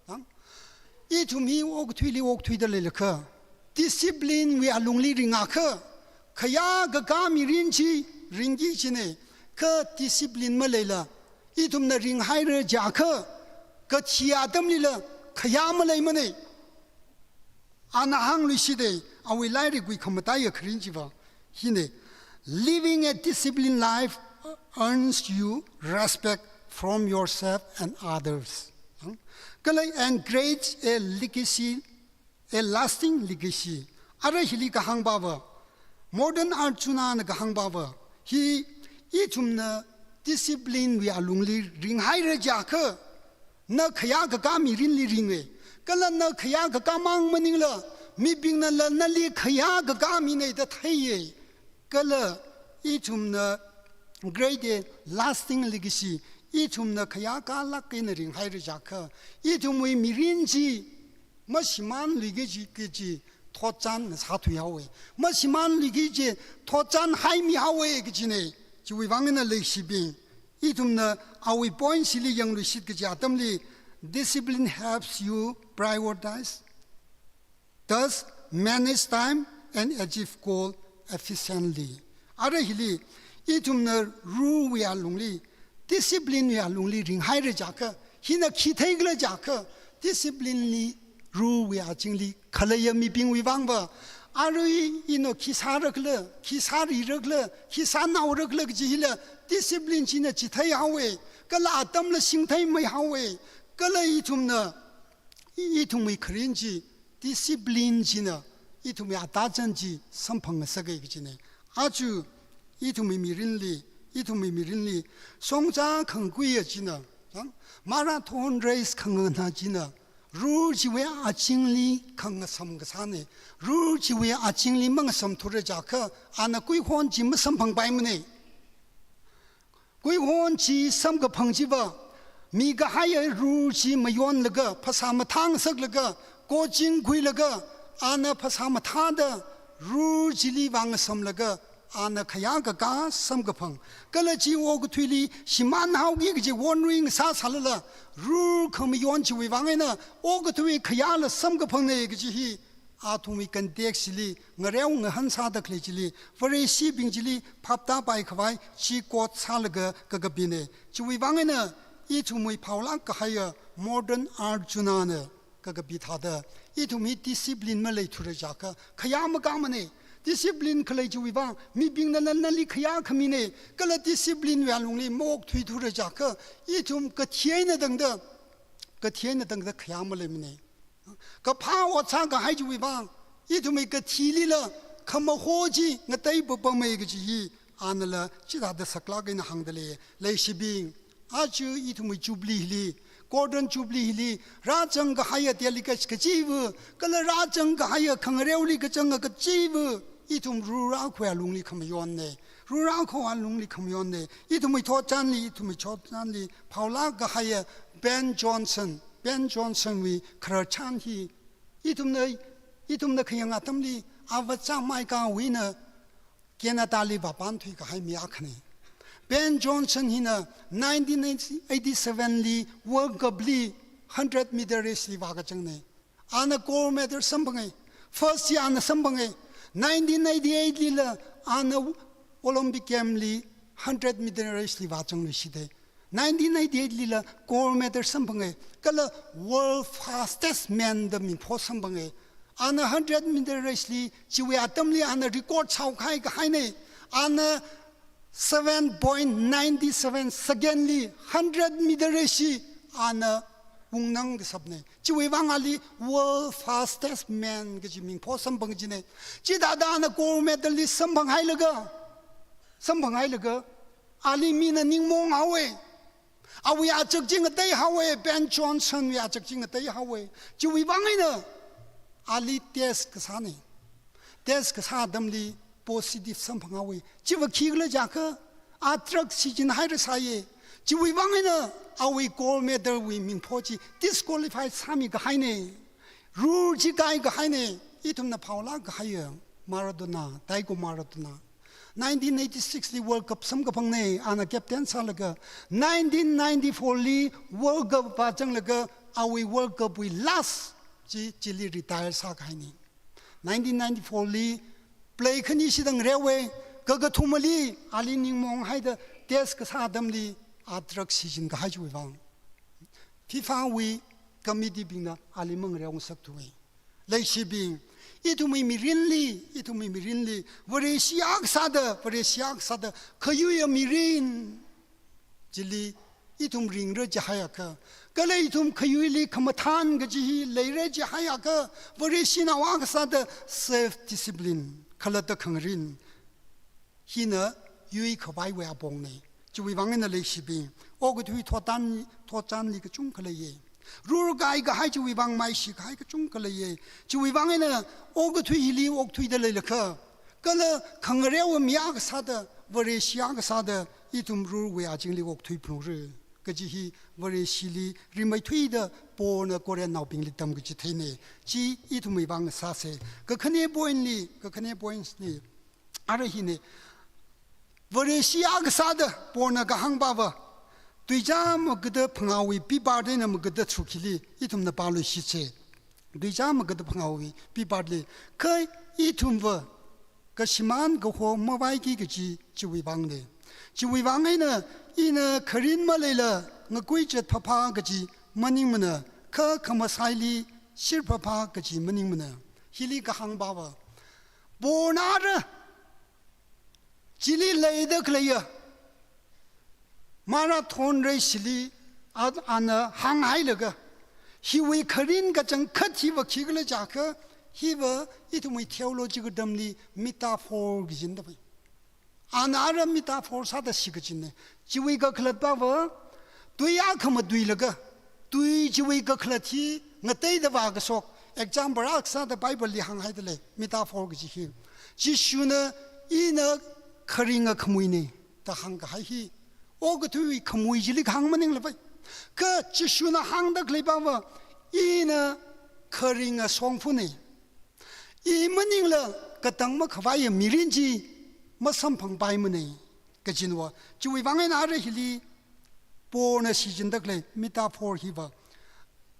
Ang, ithum hi okathuili okthuida leilakha, discipline wui alungli ringakha, khayā kakā mirin chi ringki kajina. Kha discipline maleila ithumna ringhaira jiakha, kathi atamlila khayā maleimana. Ana hāngluishita, awui lairikwui khamataiya kharin chiva hina: "Living a disciplined life earns you respect from yourself and others." Ang? Kala, "And creates a legacy, a lasting legacy." Ara hili kahāngpava, modern Arjunana kahāngpava hi, ithumna discipline wui alungli ringhaira jiakha, na khayā kakā mirinli ringa. Kala na khayā kakā mang maningla, mibingnala nali khayā kakā mina da theiya. Kala ithumna create a lasting legacy, ithumna khayā kalāk eina ringhaira jiakha, ithumwui mirin chi mashimānluiki kaji, kaji thotchan ngasāthui haowa. Mashimānluiki kaji thotchan haimi haowa kajina. Chiwui vang eina leishibing, ithumna awui point chili yangluishit kaji atamli, "Discipline helps you prioritize, thus manage time and achieve goal efficiently." Ara hili ithumna rule wui alungli, discipline wui alungli ringhaira jiakha, hina khi theikhala jiakha, discipline li, rule wui azingli khaleiya mibingwui vangva, arui ina khi sāra khala, khi sārira khala, khi sānaora khala kaji hila discipline china chithei haowa. Kala atamla singtheimei haowa. Kala ithumna, i-, ithumwui kharin chi, discipline china ithumwui atachan chi samphang ngasaka kajina. Aja ithumwui mirinli, ithumwui mirinli shongza khangakhuiya china, ang, marathon race khangahāna china, rule chiwui azingli khangasam kasāna. Rule chiwui azingli mangasamthura jiakha, ana kuihon chi masamphangpaimana. Kuihon chi samkaphang chiva, mikahaiya rule chi mayonlaga, phasā mathā ngasaklaga, coaching khuilaga, ana phasā mathāda rule chili vāngasamlaga, ana khayā kakā samkaphang. Kala chi okathuili shimān haoki kaji wonruing sāsālala, rule khamayon chiwui vang eina okathui khayāla samkaphangna kaji hi athumwui context chili, ngareo ngahān sāda khalei chili, Pharisee bing chili phaptāpai khavai chi quote sālaga kakapina. Chiwui vang eina ithumwui phaolāk kahaiya modern Arjunana kakapi thāda, ithum hi discipline maleithura jiakha khayā makāmana. Discipline khalei chiwui vang, mibingna nana, nali khayā khamina. Kala discipline wui alungli maokthuithura jiakha, ithum kathi eina tangda, kathi eina tangda khayā maleimana. Kaphā ot sākahai chiwui vang, ithumwui kathilila khamaho chi ngateipapamei kaji hi anala chithāda saklāk eina hāngda lei. Leishibing, aja ithumwui Jubilee hili, Golden Jubilee hili, rāzangkahaiya delegates kachiva, kala rāzangkahaiya khangareoli kazanga kachiva, ithum rule akhawui alungli khamayonna. Rule akhawui alungli khamayonna. Ithumwui thotchanli, ithumwui thotchanli phaolāk kahaiya Ben Johnson, Ben Johnson wui khararchan hi, ithumna, ithumna khayang atamli, ava chāmai kawui eina Canada li vāpanthui kahai mi akhana. Ben Johnson hina nineteen eighty-seven li World Cup li hundred meter race li vākachangna. Ana gold medal samphanga. First chi ana samphanga. Nineteen ninety-eight lila ana Olympic Game li hundred meter race li vāchangluishita. Nineteen ninety-eight lila gold medal samphanga. Kala world fastest man da mingpho samphanga. Ana hundred meter race li chiwui atamli ana record sākahai kahaina. Ana seven point nine seven second li hundred meter race chi ana wungnang kasāna. Chiwui vang ali world fastest man kaji mingpho samphang kajina. Chithāda ana gold medal li samphanghailaga, samphanghailaga, ali mina ningmaong haowa. Awui achak chi ngateihaowa, Ben Johnson wui achak chi ngateihaowa. Chiwui vang eina ali test kasāna. Test kasā atamli positive samphanghaowa. Chiva khikhala jiakha, a drug sijinhaira sāya. Chiwui vang eina awui gold medal wui mingpho chi disqualify sāmi kahaina. Rule chi kai kahaina. Ithumna phaolāk kahaiya Maradona, Diego Maradona. Nineteen eighty-six li World Cup samkaphangna, ana captain sālaga. Nineteen ninety-four li World Cup vāchanglaga, awui World Cup wui last chi chili retire sākahaina. Nineteen ninety-four li play khani shidang reowa, kakathumali ali ningmaonghaida test kasā atamli a drug sijinkahai chiwui vang. FIFA wui committee bingna ali mangareongasakthuwa. Leishibing, ithumwui mirinli, ithumwui mirinli, Vareshi akha sāda, Vareshi akha sāda, khayuiya mirin chili ithum ringra jihaiakha, kala ithum khayuili khamathān kaji hi leira jihaiakha, Vareshinao akha sāda self discipline, khalatta khangarin, hina yuikhavaiwui apongna. Chiwui vang eina leishibing, okathui thotchan, thotchanli kachungkha leiya. Rule kai kahai chiwui vang maishikahai kachungkha leiya. Chiwui vang eina okathui hili okthuida leilakha, kala khangareo mi akha sāda, Vareshi akha sāda, ithum rule wui azingli okthui phalungra kaji hi Vareshili rimeithuida Paulna Corinthnaobingli tamkachitheina. Chi ithumwui vang sāsa. Kakhane point li, kakhane point li, ara hina. Vareshi akha sāda Paulna kahāngpava, tuizā magada phangāwui pipart eina magada tharuk hili ithumna pāluishitsa. Tuizā magada phangāwui pipart li, kha ithumva kashimān kaho mavaiki kaji chiwui vangna. Chiwui vang eina ina kharin maleila ngakuichat phāphā kaji maningmana, kha khamasaili shir phāphā kaji maningmana. Hili kahāngpava, Paulna ara chili leida khaleiya marathon race li a-, ana hānghailaga, hiwui kharin kachangkhat hiva khikhala jiakha, hiva ithumwui theology katamli metaphor kajina da pai. Ana ara metaphor sāda shikachinna. Chiwui kakhalatpava, tui akha matuilaga, tui chiwui kakhalat hi ngateida vākashok. Example akha sāda Bible li hānghaida lei, metaphor kaji hi. Jishuna, ina kharinga khamuina da hāngkahai hi, okathuiwui khamui chili kahāng maningla pai. Kha Jishuna hāngda khaleipava, ina kharinga shongfana. I maningla katang makhavaiya mirin chi masamphangpaimana kajinava. Chiwui vang eina ara hili Paulna shichinda khalei metaphor hiva,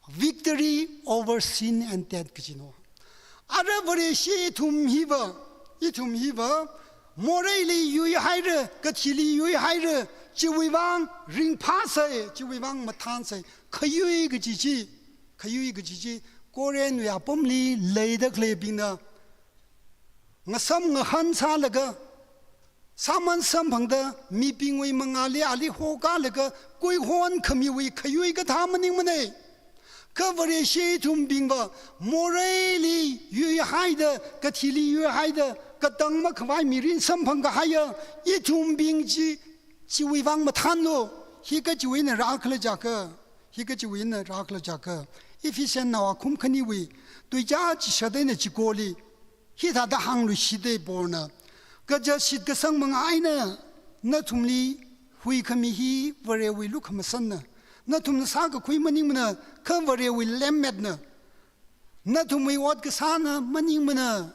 victory over sin and death kajinava. Ara Vareshi ithum hiva, ithum hiva, moreili yuihaira, kathili yuihaira, chiwui vang ringphāsa, chiwui vang mathānsa, khayui kaji chi, khayui kaji chi, Corinthwui apamli leida khaleibingna ngasam ngahān sālaga, sāman samphangda, mibingwui mangāli ali hokālaga kuihon khamiwui khayui kathā maningmana. Kha Vareshi ithumbingva, moreili yuihaida, kathili yuihaida, katang makhavai mirin samphang kahaiya ithumbing chi, chiwui vang mathānlu, hi kachiwui eina rākhala jiakha, hi kachiwui eina rākhala jiakha, Ephesiannao akhum khaniwui tuizā chishat eina chikoli, hithāda hāngluishita Paulna, kazat shitkasang manga eina nathumli huikhami hi Varewui lukhamashanna, nathumna sākakhui maningmana, kha Varewui lemmetna, nathumwui ot kasāna maningmana,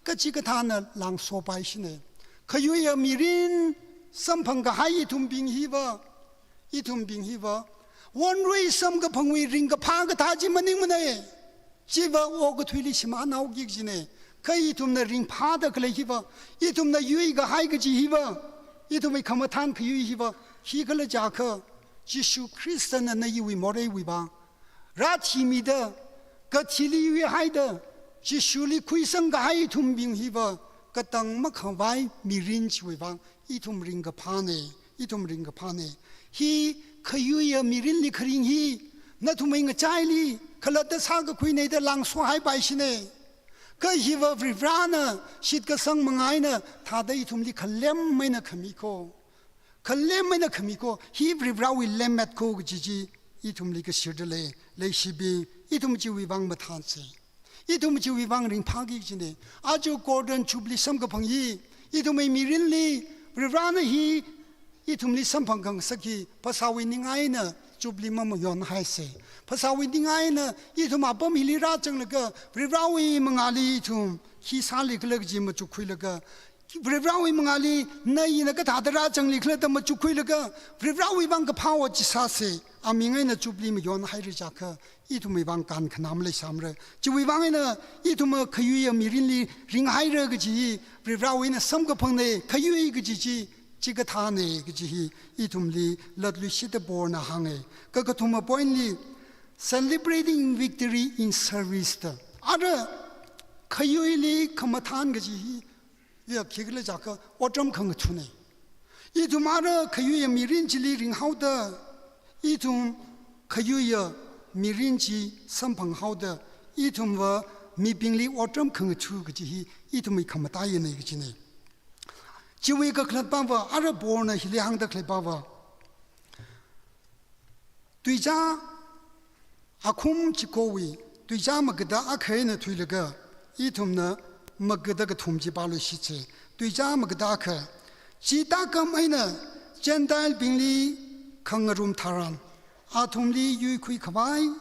kachikathāna langsopaishina. Khayuiya mirin samphang kahai ithumbing hiva, ithumbing hiva, Wonrui samkaphangwui ringkaphā kathā chi maningmana. Chiva okathuili shimānhaoki kajina. Kha ithumna ringphāda khalei hiva, ithumna yuikahai kaji hiva, ithumwui khamathān khayui hiva, hi khala jiakha, Jishu Khristana na iwui moreiwui vang rāthimida, kathili yuihaida, Jishuli khuisangkahai ithumbing hiva, katang makhavai mirin chiwui vang, ithum ringkaphāna, ithum ringkaphāna. Hi khayuiya mirinli kharing hi, nathumwui ngachaili khalatta sākakhuina da langsohaipaishina. Kha hiva Varivarana shitkasang manga eina thāda ithumli khalem eina khami ko. Khalem eina khami ko, hi Varivarawui lemmet ko kaji chi ithumli kashirda lei, leishibing, ithum chiwui vang mathānsa. Ithum chiwui vang ringphāki kajina. Aja Golden Jubilee samkaphang hi, ithumwui mirinli, Varivarana hi, ithumli samphang khangasak hi, phasāwui ningai eina Jubilee mamayonhaisa. Phasāwui ningai eina, ithum apam hili rāzanglaga, Varivarawui mangāli ithum, khi sālikhala kaji machukkhuilaga, Varivarawui mangāli, na ina kathāda rāzanglikhala da machukkhuilaga, Varivarawui vang kaphā ot chi sāsa, aming eina Jubilee mayonhaira jiakha, ithumwui vang kankhanā maleisāmara. Chiwui vang eina, ithum khayuiya mirinli ringhaira kaji hi, Varivarawui eina samkaphangna, khayui kaji chi, chikathāna kaji hi, ithumli latluishitta Paulna hānga. Kakathuma point li, celebrating victory in service da. Ara khayuili khamathān kaji hi, ya khikhala jiakha otram khangathuna. Ithum ara khayuiya mirin chili ringhaoda, ithum khayuiya mirin chi samphanghaoda, ithumva mibingli otram khangathu kaji hi, ithumwui khamataiyana kajina. Chiwui kakhalatpava, ara Paulna hili hāngda khaleiva, tuicha akhum chikowui, tuicha magada akha eina thuilaga, ithumna magada kathum chi pāluishitsa. Tuicha magada akha, chi tākam eina Gentile bingli khangarum tharan, athumli yuikhui khavai,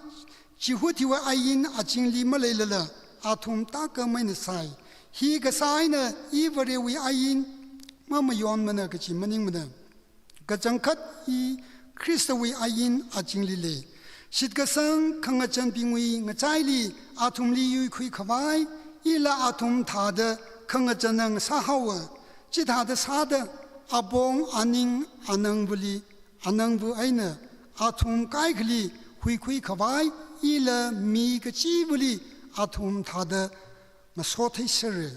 chihut hiwui ain azingli maleilala, athum tākam eina sāi. Hi kasā eina i Varewui ain mamayonmana kaji maningmana. Kachangkhat i Khristawui ain azingli lei. Shitkasang khangazanbingwui ngachaili athumli yuikhui khavai, ila athum thāda khangazanna ngasāhaowa. Chithāda sāda apong aning anangvali, anangva eina athum kaikhali huikhui khavai, ila mi kachivali athum thāda ngasotheisera.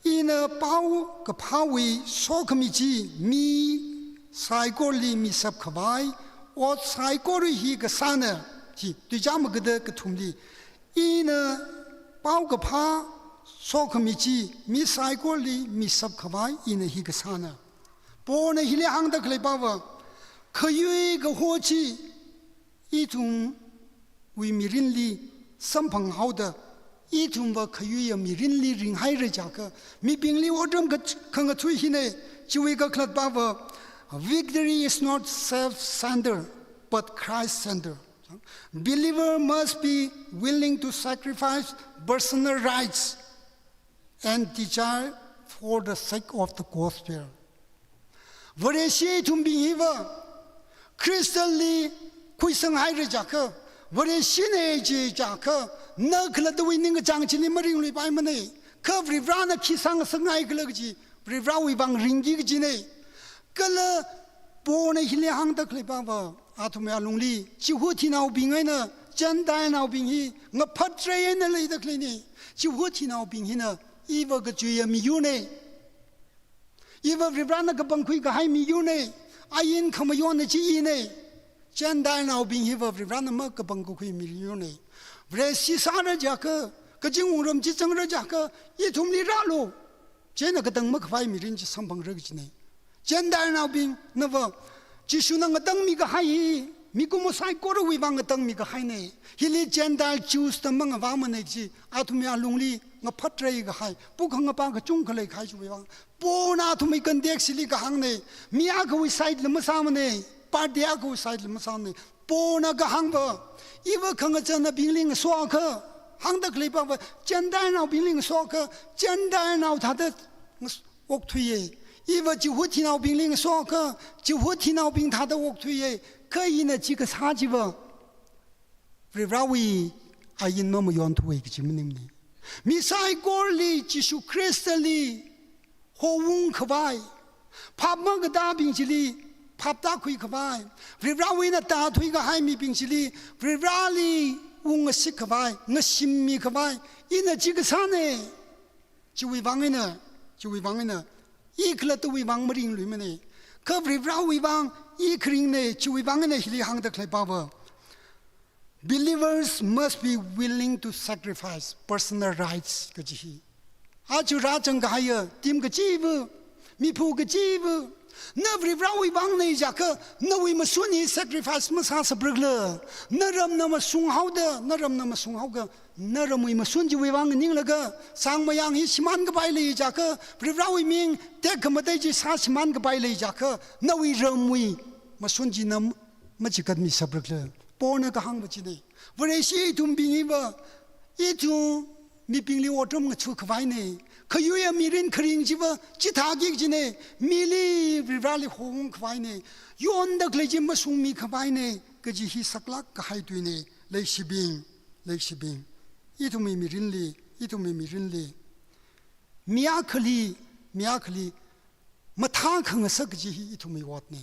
Ina paokaphāwui sokhami chi mi saikorali mishap khavai, ot saikora hi kasāna, hi tuicha magada kathumli. Ina paokaphā sokhami chi mi saikorali mishap khavai, ina hi kasāna. Paulna hili hāngda khaleiva, khayui kaho chi ithumwui mirinli samphanghaoda, ithumva khayuiya mirinli ringhaira jiakha, mibingli otram kha-, khangathui hina. Chiwui kakhalatpava, victory is not self-centered, but Christ-centered. Believer must be willing to sacrifice personal rights and desire for the sake of the gospel. Vareshi ithumbing hiva, Khristali khuisanghaira jiakha, Vareshina ji jiakha, na khalattawui ningkachāng chili maringluipaimana. Kha Varivarana khi sāngasakngaikhala kaji, Varivarawui vang ringki kajina. Kala Paulna hili hāngda khaleiva, athumwui alungli, Jihudinaobing eina Gentilenaobing hi ngaphatrei eina leida khaleina. Jihudinaobing hina iva kachuiya miyurna. Iva Varivarana kapangkhui kahai miyurna. Ain khamayonna chi ina. Gentilenaobing hiva Varivarana makapangkakhui miyurna. Vareshi sāra jiakha, kazing wungram chi zangra jiakha, ithumli rālu. Chieina katang makhavai mirin chi samphangra kajina. Gentilenaobingnava, Jishuna ngatangmi kahai hi, mikumo saikorawui vang ngatangmi kahaina. Hili Gentile Jews da mangavāmana chi, athumwui alungli ngaphatrei kahai, pukhangapa kachungkha leikahai chiwui vang. Paulna athumwui context hili kahāngna, mi akhawui side la masāmana, party akhawui side la masāmana. Paulna kahāngva, iva khangazannaobingli ngasoakha, hāngda khaleiva, Gentilenaobingli ngasoakha, Gentilenao thāda ngas-, okthuiya. Iva Jihudinaobingli ngasoka, Jihudinaobing thāda okthuiya, kha ina chi kasā chiva Varivarawui ain mamayonthuwa kaji maningmana. Mi saikorali Jishu Khristali houngkhavai, phap makatā bing chili phap tākhuikhavai, Varivarawui eina tāthuikahai mibing chili Varivarali ungngasikhavai, ngashimmikhavai, ina chi kasāna. Chiwui vang eina, chiwui vang eina, i khalattawui vang maringluimana. Kha Varivarawui vang i kharingna, chiwui vang eina hili hāngda khalei pava, believers must be willing to sacrifice personal rights kaji hi. Aja rāzangkahaiya, team kachiva, miphu kachiva, na Varivarawui vangna jiakha, nawui mashun hi sacrifice masāsaprakla, na ramna mashunghaoda, na ramna mashunghaoda, na ramwui mashun chiwui vang nganinglaga, sangmayang hi shimānkapai lei jiakha, Varivarawui ming tekhamatei chi sāshimānkapai lei jiakha, nawui ramwui mashun china machigatmisaprakla. Paulna kahāngva china. Vareshi ithumbing hiva, ithum mibingli otram ngachukhavaina. Khayuiya mirin kharing chiva chithāki kajina. Mili Varivarali houngkhavaina. Yonda khalei chi mashungmikhavaina kaji hi saklāk kahai tuina. Leishibing, leishibing, ithumwui mirinli, ithumwui mirinli, mi akhali, mi akhali mathākhangasak kaji hi ithumwui otna.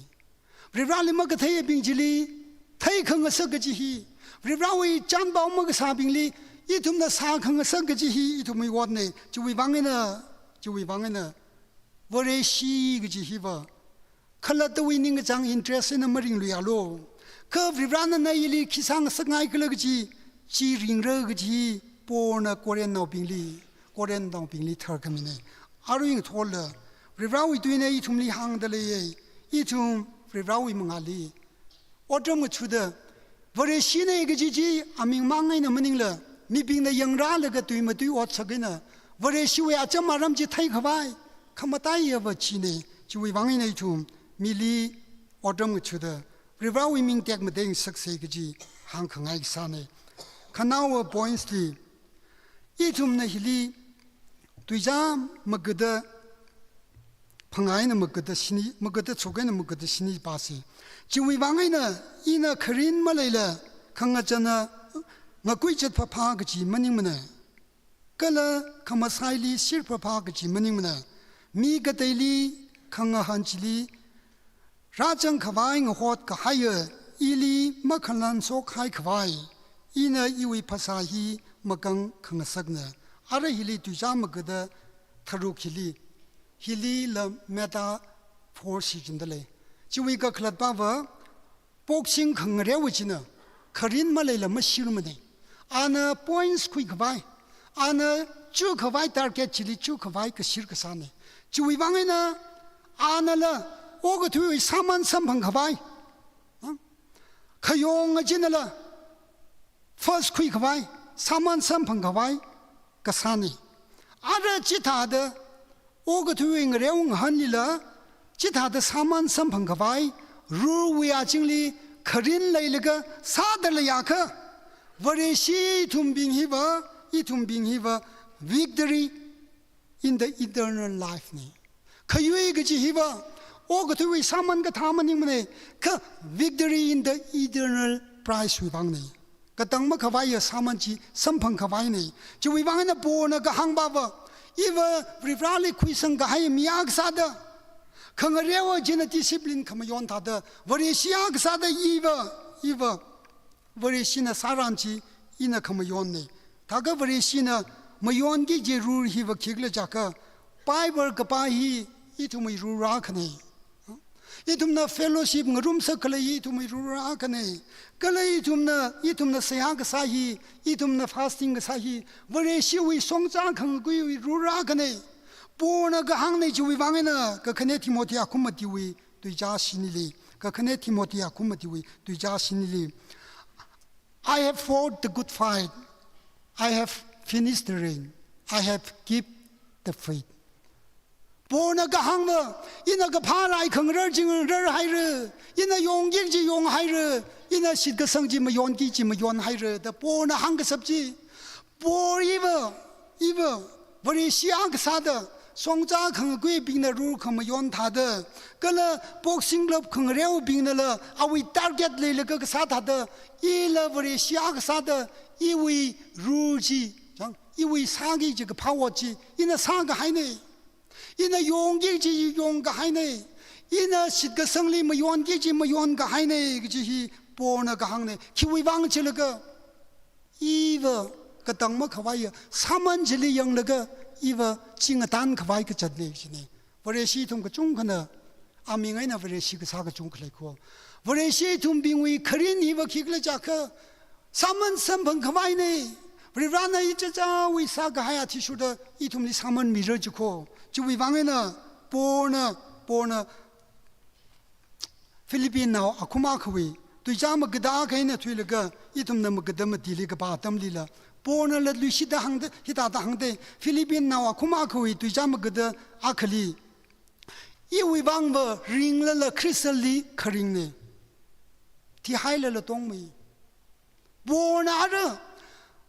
Varivarali makatheiyabing chili theikhangasak kaji hi, Varivarawui chānpao makasābingli ithumna sākhangasak kaji hi ithumwui otna. Chiwui vang eina, chiwui vang eina, Vareshi kaji hiva khalattawui ningkachāng interest eina maringluialu. Kha Varivarana na ili khi sāngasakngaikhala kaji chi ringra kaji hi Paulna Corinthnaobingli, Corinthnaobingli tharkhamina. Arui ngathorla, Varivarawui tuina ithumli hāngda leiya, ithum Varivarawui mangāli otram ngachuda, Vareshina kaji chi aming mang eina maningla, mibingna yangrālaga tui matui otsak eina, Vareshiwui acham aram chi theikhavai khamataiyava china. Chiwui vang eina ithum mili otram ngachuda, Varivarawui ming tekmateingasaksa kaji hāngkhangai kasāna. Khanaowa points li, ithumna hili tuizā magada phangā eina magada shini, magada chuk eina magada shini pāsa. Chiwui vang eina ina kharin maleila khangachāna ngakuichat phāphā kaji maningmana. Kala khamasaili shir phāphā kaji maningmana. Mi kateili khangahān chili rāzangkhavai ngahotkahaiya ili makhalan shokhaikhavai, ina iwui phasā hi makang khangasakna. Ara hili tuizā magada tharuk hili, hilila metaphor shichinda lei. Chiwui kakhalat pava, boxing khangareowa china kharin maleila mashirmana. Ana points khuikhavai, ana chukhavai target chili chukhavai kashir kasāna. Chiwui vang eina anala okathuiwui sāman samphangkhavai, ha? Khayong achinala first khuikhavai, sāman samphangkhavai kasāna. Ara chithāda okathuiwui ngareo ngahānlila chithāda sāman samphangkhavai rurwui azingli kharin leilaga sāda leiakha, Vareshi ithumbing hiva, ithumbing hiva victory in the eternal life na. Khayui kaji hiva okathuiwui sāman kathā maningmana, kha victory in the eternal prize wui vangna. Katang makhavaiya sāman chi samphangkhavaina. Chiwui vang eina Paulna kahāng pava, iva Varivarali khuisangkahai mi akha sāda, khangareowa china discipline khamayon thāda, Vareshi akha sāda iva, iva Vareshina sāran chi ina khamayonna. Thākha Vareshina mayonki kaji rur hiva khikhala jiakha, Bible kapā hi ithumwui rur akhana. Ithumna fellowship ngarumsak khalei hi ithumwui rur akhana. Kala ithumna, ithumna seihā kasā hi, ithumna fasting kasā hi, Vareshiwui shongza khangakuiwui rur akhana. Paulna kahāngna chiwui vang eina, Kakhane Timothy akhum matiwui tuizā shinili. Kakhane Timothy akhum matiwui tuizā shinili. "I have fought the good fight. I have finished the race. I have kept the faith." Paulna kahāngva, ina kaphā rai khangarar chi ngararhaira, ina yongki kaji yonghaira, ina shitkasang chi mayonki kaji mayonhaira, da Paulna hāngkashap chi. Paul iva, iva Vareshi akha sāda, Shongza khangakuibingna rur khamayon thāda, kala boxing club khangareobingnala awui target leilaga kasā thāda, ila Vareshi akha sāda, iwui rur chi, chang, iwui sāki kaji kaphā ot chi ina sākahaina. Ina yongki kaji yongkahaina. Ina shitkasangli mayonki kaji mayonkahaina kaji hi Paulna kahāngna. Khiwui vang chilaga, iva katang makhavaiya sāman chili yanglaga, iva chingatan khavai kazatna kajina. Vareshi ithum kachungkhana aming eina Vareshi kasā kachungkha lei ko. Vareshi ithumbingwui kharing hiva khikhala jiakha, sāman samphang khavaina. Varivarana ichichāwui sākahai athishurda ithumli sāman mira jiko. Chiwui vang eina Paulna, Paulna Philippian nao akhum akhawui tuizā magada akha eina thuilaga, ithumna magada matili kapā atamlila, Paulnala luishitda hāngda, hithāda hāngda, Philippian nao akhum akhawui tuizā magada akhali, iwui vangva ringlala Khristali kharingna. Thihailala tongmei. Paulna ara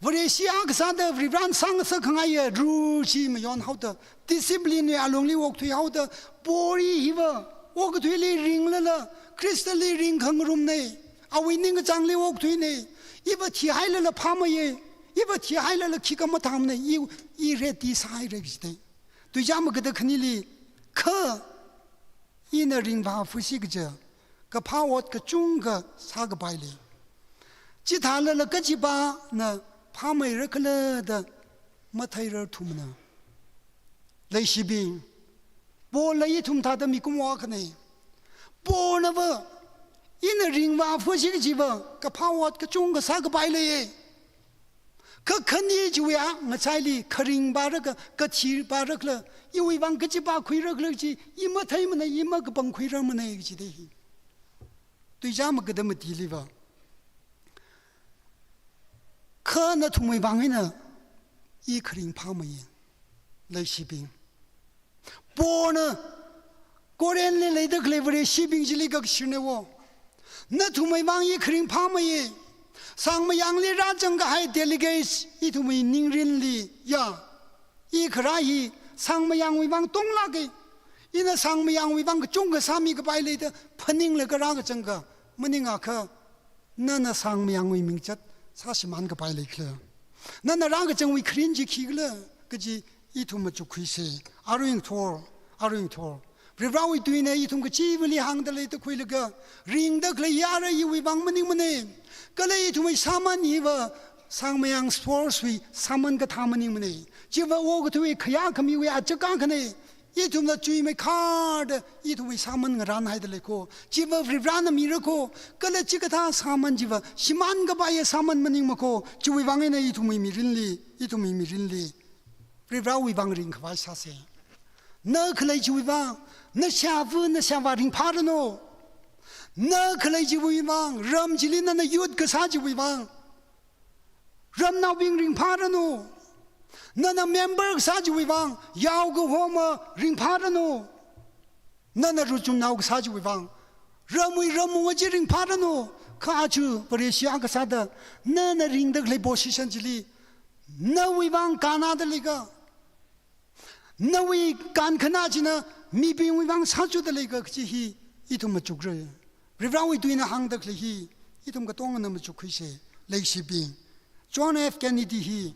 Vareshi akha sāda Varivarana sāngasak khangaiya rur chi mayonhaoda, discipline wui alungli okthuihaoda, Paul hiva okathuili ringlala Khristali ringkhangarumna. Awui ningkachāngli okthuina. Iva thihailala phāmeiya. Iva thihailala khikha mathāmana. I, i ready sāhaira kajida. Tuizā magada khanili, kha ina ringvāphusi kaja kaphā ot kachungkha sākapai lei. Chithālala kachipāna phāmeira khala da matheirar thumana. Leishibing, Paulva ithum thāda mikumo akhana. Paulnava ina ringvāphusi kajiva kaphā ot kachungkha sākapai leiya. Kha khani chiwui a ngachaili kharing vāra kha, kathi vāra khala, iwui vang kachipā khuira khala chi i matheimana, i makapangkhuirarmana kajida hi. Tuizā magada matiliva, kha nathumwui vang eina i kharing phāmeiya. Leishibing, Paulna Corinthli leida khalei Vareshibing chili kakashirna wo. Nathumwui vang i kharing phāmeiya. Sangmayangli rāzang kahai delegates ithumwui ningrinli ya. I kharā hi sangmayangwui vang tonglāka. Ina sangmayangwui vang kachungkha sāmi kapai leida phaninglaga rākazang kha, maningakha nana sangmayangwui mingchat sāshimān kapai lei khala. Nana rākazangwui kharing chi khikhala kaji ithum machukkhuisa. Arui ngathor, arui ngathor, Varivarawui tuina ithum kachivali hāngda leida khuilaga, ringda khalei yara iwui vang maningmana. Kala ithumwui sāman hiva sangmayang sports wui sāman kathā maningmana. Chiva okathuiwui khayā khamiwui achak akhana. Ithumna chuimeikharda ithumwui sāman ngarānhaida lei ko. Chiva Varivarana mira ko. Kala chikathā sāman chiva shimān kapaiya sāman maningma ko. Chiwui vang eina ithumwui mirinli, ithumwui mirinli Varivarawui vang ringkhavai sāsa. Na khalei chiwui vang, nashāva nashāvā ringphāranu. Na khalei chiwui vang, ram chili nana youth kasā chiwui vang, ramnaobing ringphāranu. Nana member kasā chiwui vang, yaokahoma ringphāranu. Nana ruchumnao kasā chiwui vang, ramwui rammunga chi ringphāranu. Kha aja Vareshi akha sāda nana ringda khalei position chili nawui vang kannada lei kha, nawui kankhanā china mibingwui vang sāchuda lei kha kaji hi ithum machukra. Varivarawui tuina hāngda khalei hi ithum katongana machukkhuisa. Leishibing, John F Kennedy hi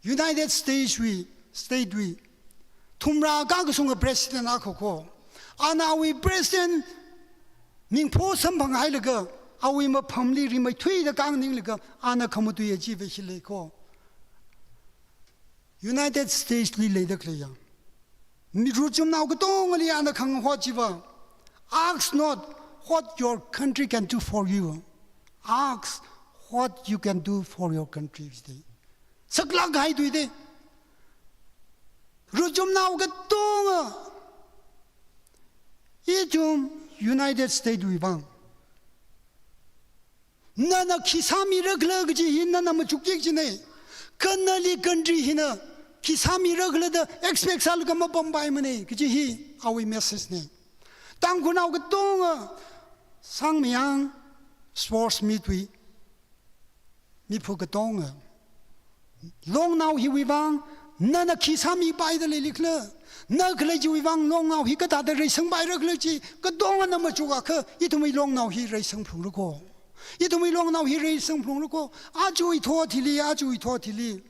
United States wui, state wui thumrā kakashunga president akha ko. Ana awui president mingpho samphanghailaga, awui maphamli rimeithuida kānganinglaga, ana khamatui achiva hi lei ko. United States li leida khaleiya mi ruchumnao katongali ana khangahot chiva, "Ask not what your country can do for you. Ask what you can do for your country," jida. Saklāk kahai tui da. Ruchumnao katonga, ithum United States wui vang nana khi sāmira khala kaji hi nana machukki kajina. Kha nali country hina khi sāmira khala da expect sālaga mapampaimana kaji hi awui message na. Tangkhulnao katonga sangmayang sports meet wui miphu katonga, longnao hiwui vang, Nana khi sāmipaida leilikhala? Na khalei chiwui vang longnao hi kathāda reisangpaira khala chi katongana machukakha ithumwui longnao hi reisangphalungra ko. Ithumwui longnao hi reisangphalungra ko. Ajawui thot hili, ajawui thot hili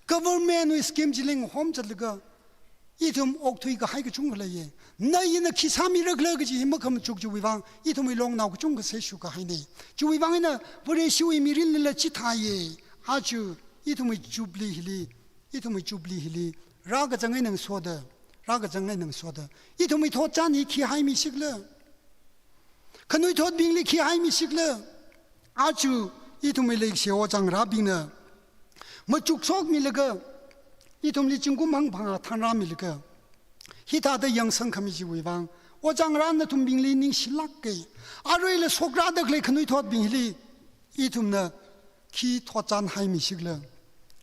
government wui scheme chili ngahom zatlaga ithum okthuikahai kachungkha leiya. Na ina khi sāmira khala kaji hi makhamachuk chiwui vang ithumwui longnao kachungkha seishukahaina. Chiwui vang eina Vareshiwui mirinlila chithāya. Aja ithumwui Jubilee hili, ithumwui Jubilee hili rākazang eina ngasoda, rākazang eina ngasoda ithumwui thotchan hi khi haimisikhala? Khanuithotbingli khi haimisikhala? Aja ithumwui leikashi ojāngarābingna machukshokmilaga, ithumli zingkum hangphangā thānrāmilaga, hithāda yangsangkhami chiwui vang ojāngarā nathumbingli ningshilāka. Aruila shokrada khalei khanuithotbing hili ithumna khi thotchan haimisikhala?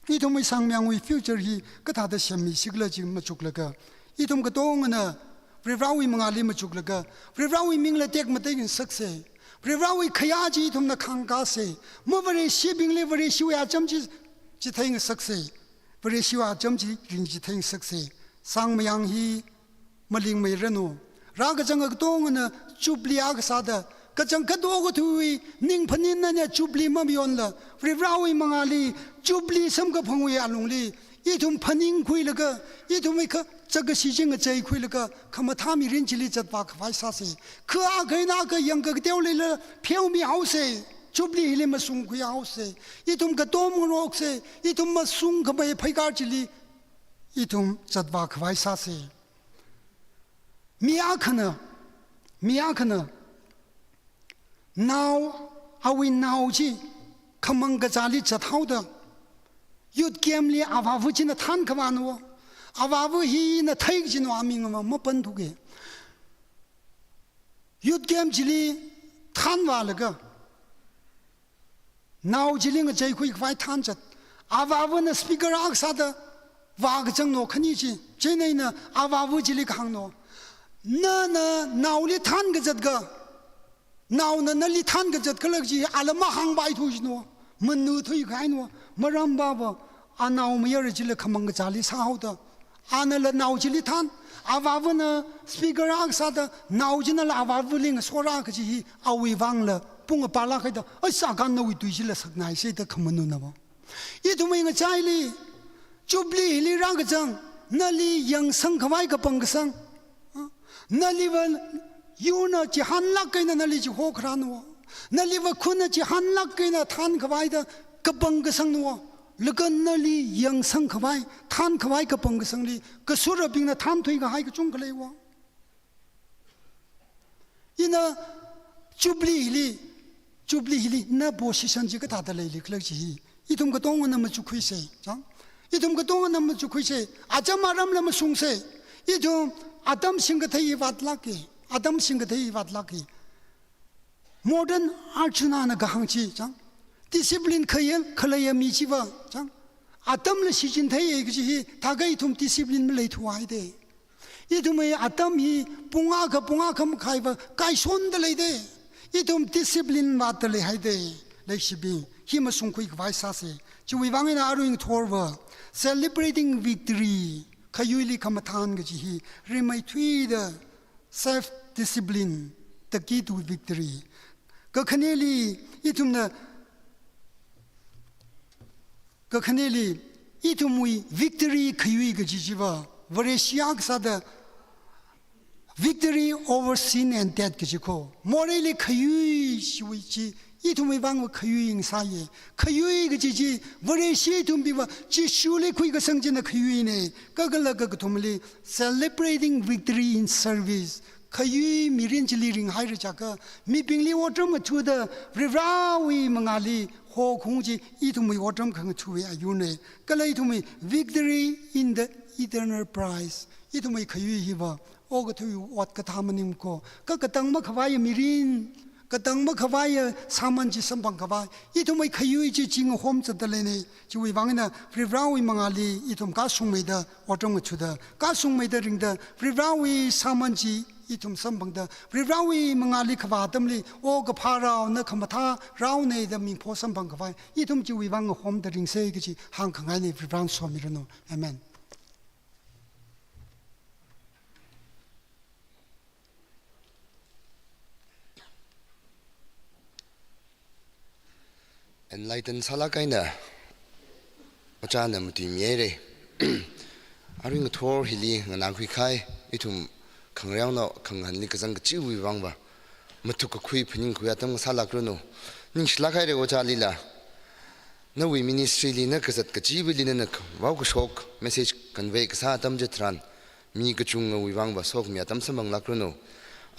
Ithumwui sangmayangwui future hi kathāda semmisikhala chi machuklaga, ithum katongana Varivarāwui mangāli machuklaga, Varivarāwui mingla tekmatei ngasaksa. Varivarāwui khayā chi ithumna khāngkāsa. Mavareshibingli Vareshiwui acham chi chitheingasaksa. Vareshiwui acham chi ringchitheingasaksa. Sangmayang hi malingmeiranu. Rākazang katongana Jubilee akha sāda, kachangkhat okathuiwui ningphaninna eina Jubilee mamayonla, Varivarāwui mangāli Jubilee samkaphangwui alungli ithum phaningkhuilaga, ithumwui kha, chākashi chi ngacheikhuilaga, khamathā mirin chili zatvākhavai sāsa. Kha akha eina akha yangkakateo leila pheomihaosa. Jubilee hili masungkhuihaosa. Ithum katom ngaroksa. Ithum masungkhamei pheikar chili ithum zatvākhavai sāsa. Mi akhana, mi akhana nao, awui nao chi khamang kazāli zathaoda, youth camp li avāva china thānkhavāna. Avāva hina theikajina, aming ma, mapanthuka. Youth camp chili thānvālaga, nao chili ngacheikhuikhavai thānzat. Avāvana speaker akha sāda vākazangna khani chi. Chieina ina avāva chili kahāngna, nana naoli thānkazat kha, naona nali thānkazat khala chi ala mahāngpaithu jina. Manuthuikahaina. Maramva va, anaomayara chila khamang kazāli sāhaoda, anala nao chili thān, avāvana speaker akha sāda, nao chinala avāvali ngasorā kaji hi awui vangla pung apalāk haida, ai sākhan nawui tui chila saknaisa da khamanuna va. Ithumwui ngachaili, Jubilee hili rākazang, nali yangsangkhavai kapangkasang, naliva yurna chihānlāk eina nali chihokharāna. Naliva khunna chihānlāk eina thānkhavaida kapangkasangna. Laga nali yangsangkhavai, thānkhavai kapangkasangli kasurabingna thānthuikahai kachungkha leiya. Ina Jubilee hili, Jubilee hili na position chi kathāda leilikhala chi hi ithum katongana machukkhuisa, chang? Ithum katongana machukkhuisa. Acham aramla masungsa. Ithum atam singkathei hi vātlāka. Atam singkathei hi vātlāka. Modern Arjuna na kahāng chi, chang? Discipline khayel khaleiya mi chiva, chang? Atamla shichintheiya kaji hi, thākha ithum discipline maleithuhaida. Ithumwui atam hi pung akha, pung akha makhaiva kaisonda leida. Ithum discipline vātda leihaida. Leishibing, hi masungkhuikhavai sāsa. Chiwui vang eina arui ngathorva, celebrating victory, khayuili khamathān kaji hi rimeithuida self discipline, the key to victory. Kakhaneli, ithumna, kakhaneli, ithumwui victory khayui kaji chiva, Vareshi akha sāda victory over sin and death kaji ko. Moreili khayui chiwui chi, ithumwui vangva khayui ngasāya. Khayui kaji chi, Vareshi ithumwuiva Jishuli khuikasang china khayuina. Kakala kakathumali, celebrating victory in service. Khayui mirin chili ringhaira chiakha, mibingli otram ngathuda, Varivarāwui mangāli hokhaung chi ithumwui otram khangathawui ayurna. Kala ithumwui victory in the eternal prize. Ithumwui khayui hiva okathuiwui ot kathā maning ko. Kha katang makhavaiya mirin, katang makhavaiya sāman chi samphangkhavai, ithumwui khayui chi chi ngahom zatda leina. Chiwui vang eina Varivarāwui mangāli ithum kashungmeida otram ngathuda, kashungmeida ringda, Varivarāwui sāman chi Ithum samphangda, Varivarāwui mangāli kavā atamli, o kaphā rao, na khamathā raona da mingpho samphang khavai, ithum chiwui vang ngahomda ringsa kaji hāngkhangaina. Varivarāna somiranu. Amen. Enlighten sālāk eina ojāna matuimihaira. Arui ngathor hili nganākhui kahai ithum khangareonao khangahānli kazang kachiwui vangva mathuk kakhui phaningkhui atam ngasālākranu. Ningshilāk haira ojālila. Nawui ministry li na kazat kachiwuili nana vaokashok message convey kasā atam chitharan mi kachungawui vangva sokhami atam samphanglākranu.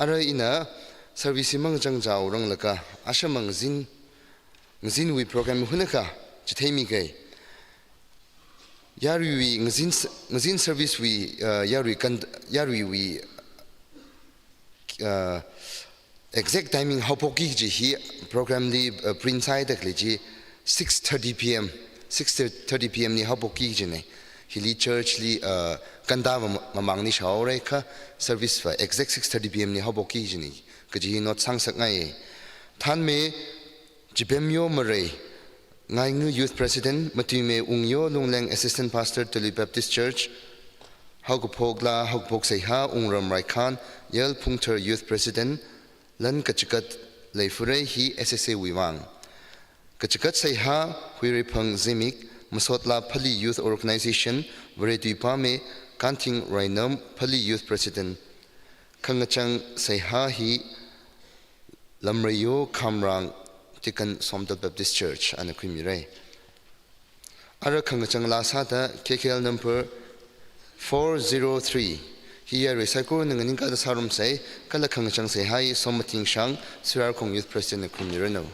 Ara ina service hi mangachang chaoranglakha, ashama ngazin, ngazinwui program hunakha chitheimiga. Yaruiwui ngazin s-, ngazin service wui, uh, yarui kan, yaruiwui, uh, exact timing haophoki kaji hi program li, uh, print sāhaida khalei chi six thirty P M, six thirty P M li haophoki kajina. Hili church li, uh, kanda va ma-, mamangli shaorai kha service va exact six thirty P M li haophoki kajina. Kaji hi note sāngasakngai. Thanme Chipemyo Marei, Ngaingu Youth President, Matuime Ungyo Lungleng, Assistant Pastor, Tului Baptist Church, Haokaphok Laa, Haokaphok Seihā, Wungram Raikhan, Yal Phungthar Youth President, Lan Kachikat Leifurei hi S S A wui vang. Kachikat Seihā, Huireiphang Zimik, Masot Laa Phalli Youth Organization, Varetuipame Kanthing Rainam, Phalli Youth President. Khangachang Seihā hi Lamreiyo Khamrang, Deacon, Somdal Baptist Church, ana khuimirai. Ara khangachang laa sāda K K L number four zero three hi yarui saikorana nganingkāda sārumsai, kala khangachang seihā hi Sommathingshang, Suryarkhong Youth President na khuimiranu.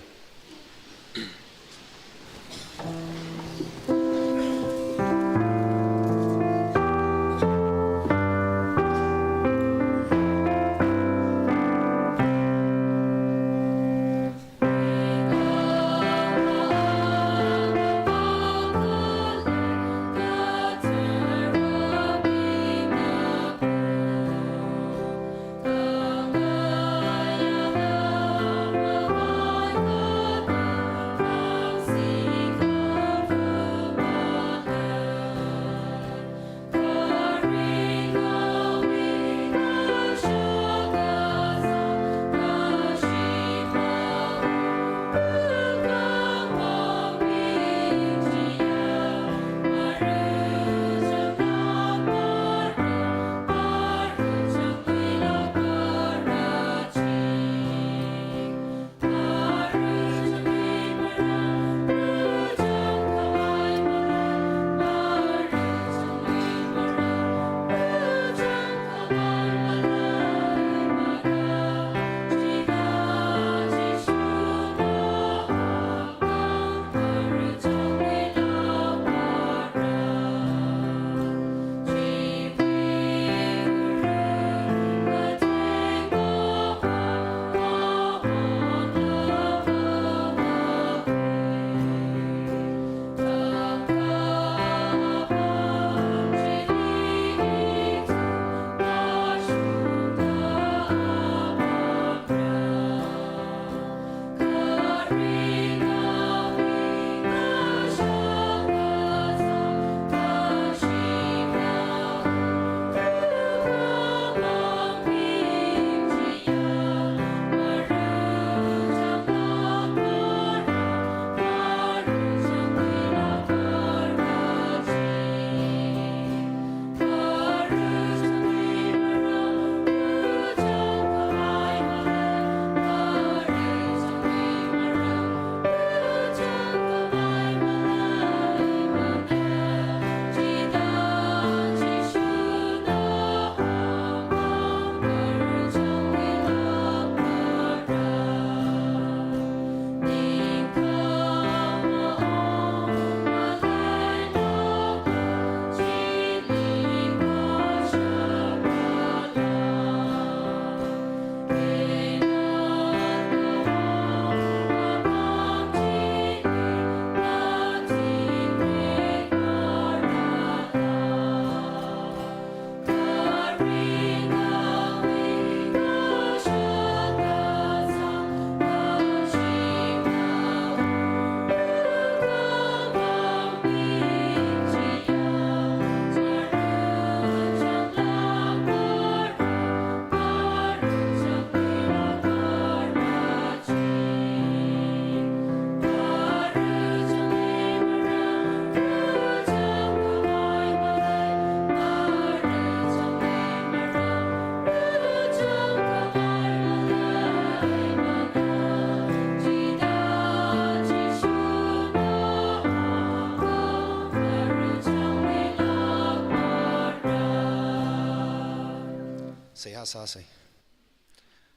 Seihā sāsa.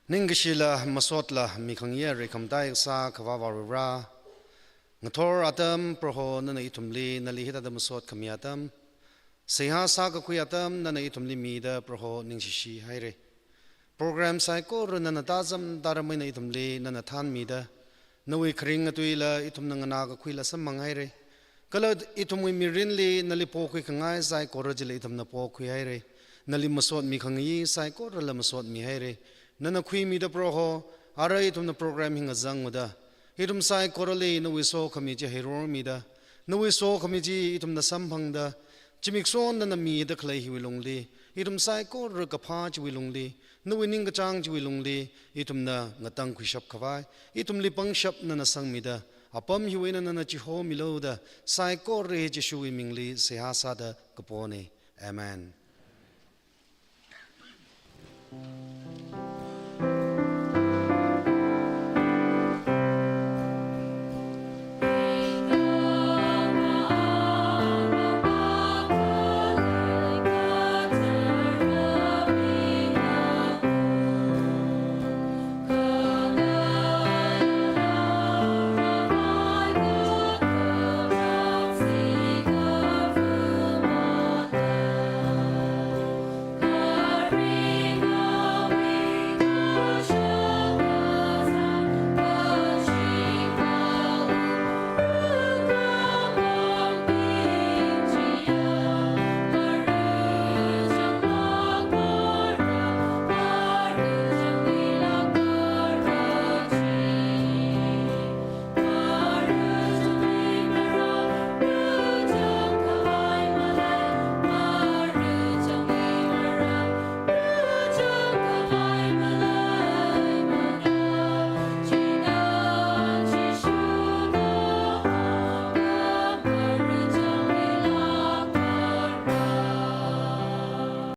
Ningkashila masotla mikhangayi reikhamataiya Kasā Akhava Vare. Ngathor atam Proho nana ithumli nali hithāda masot khami atam, seihā sākakhui atam nana ithumli mida Proho ningshishi haira. Program saikora nana tazam taram eina ithumli nana thanmida, nawui kharing atuila ithumna nganākakhuila samphang haira. Kala ithumwui mirinli nali pokhui khangai saikora chila ithumna pokhui haira. Nali masot mikhangayi saikorala masot mihaira. Nana khuimida Proho, arui ithumna program hi ngazangmada, ithum saikorali nawui sokhami chi heirormida, nawui sokhami chi ithumna samphangda, zimiksho nana mida khalei hiwui lungli, ithum saikora kaphā chiwui lungli, nawui ningkachāng chiwui lungli, ithumna ngatangkhuishap khavai, ithumli pangshap nana sangmida, apam hiwui eina nana chihomilu da, saikora Jishuwui mingli seihā sāda kapona. Amen.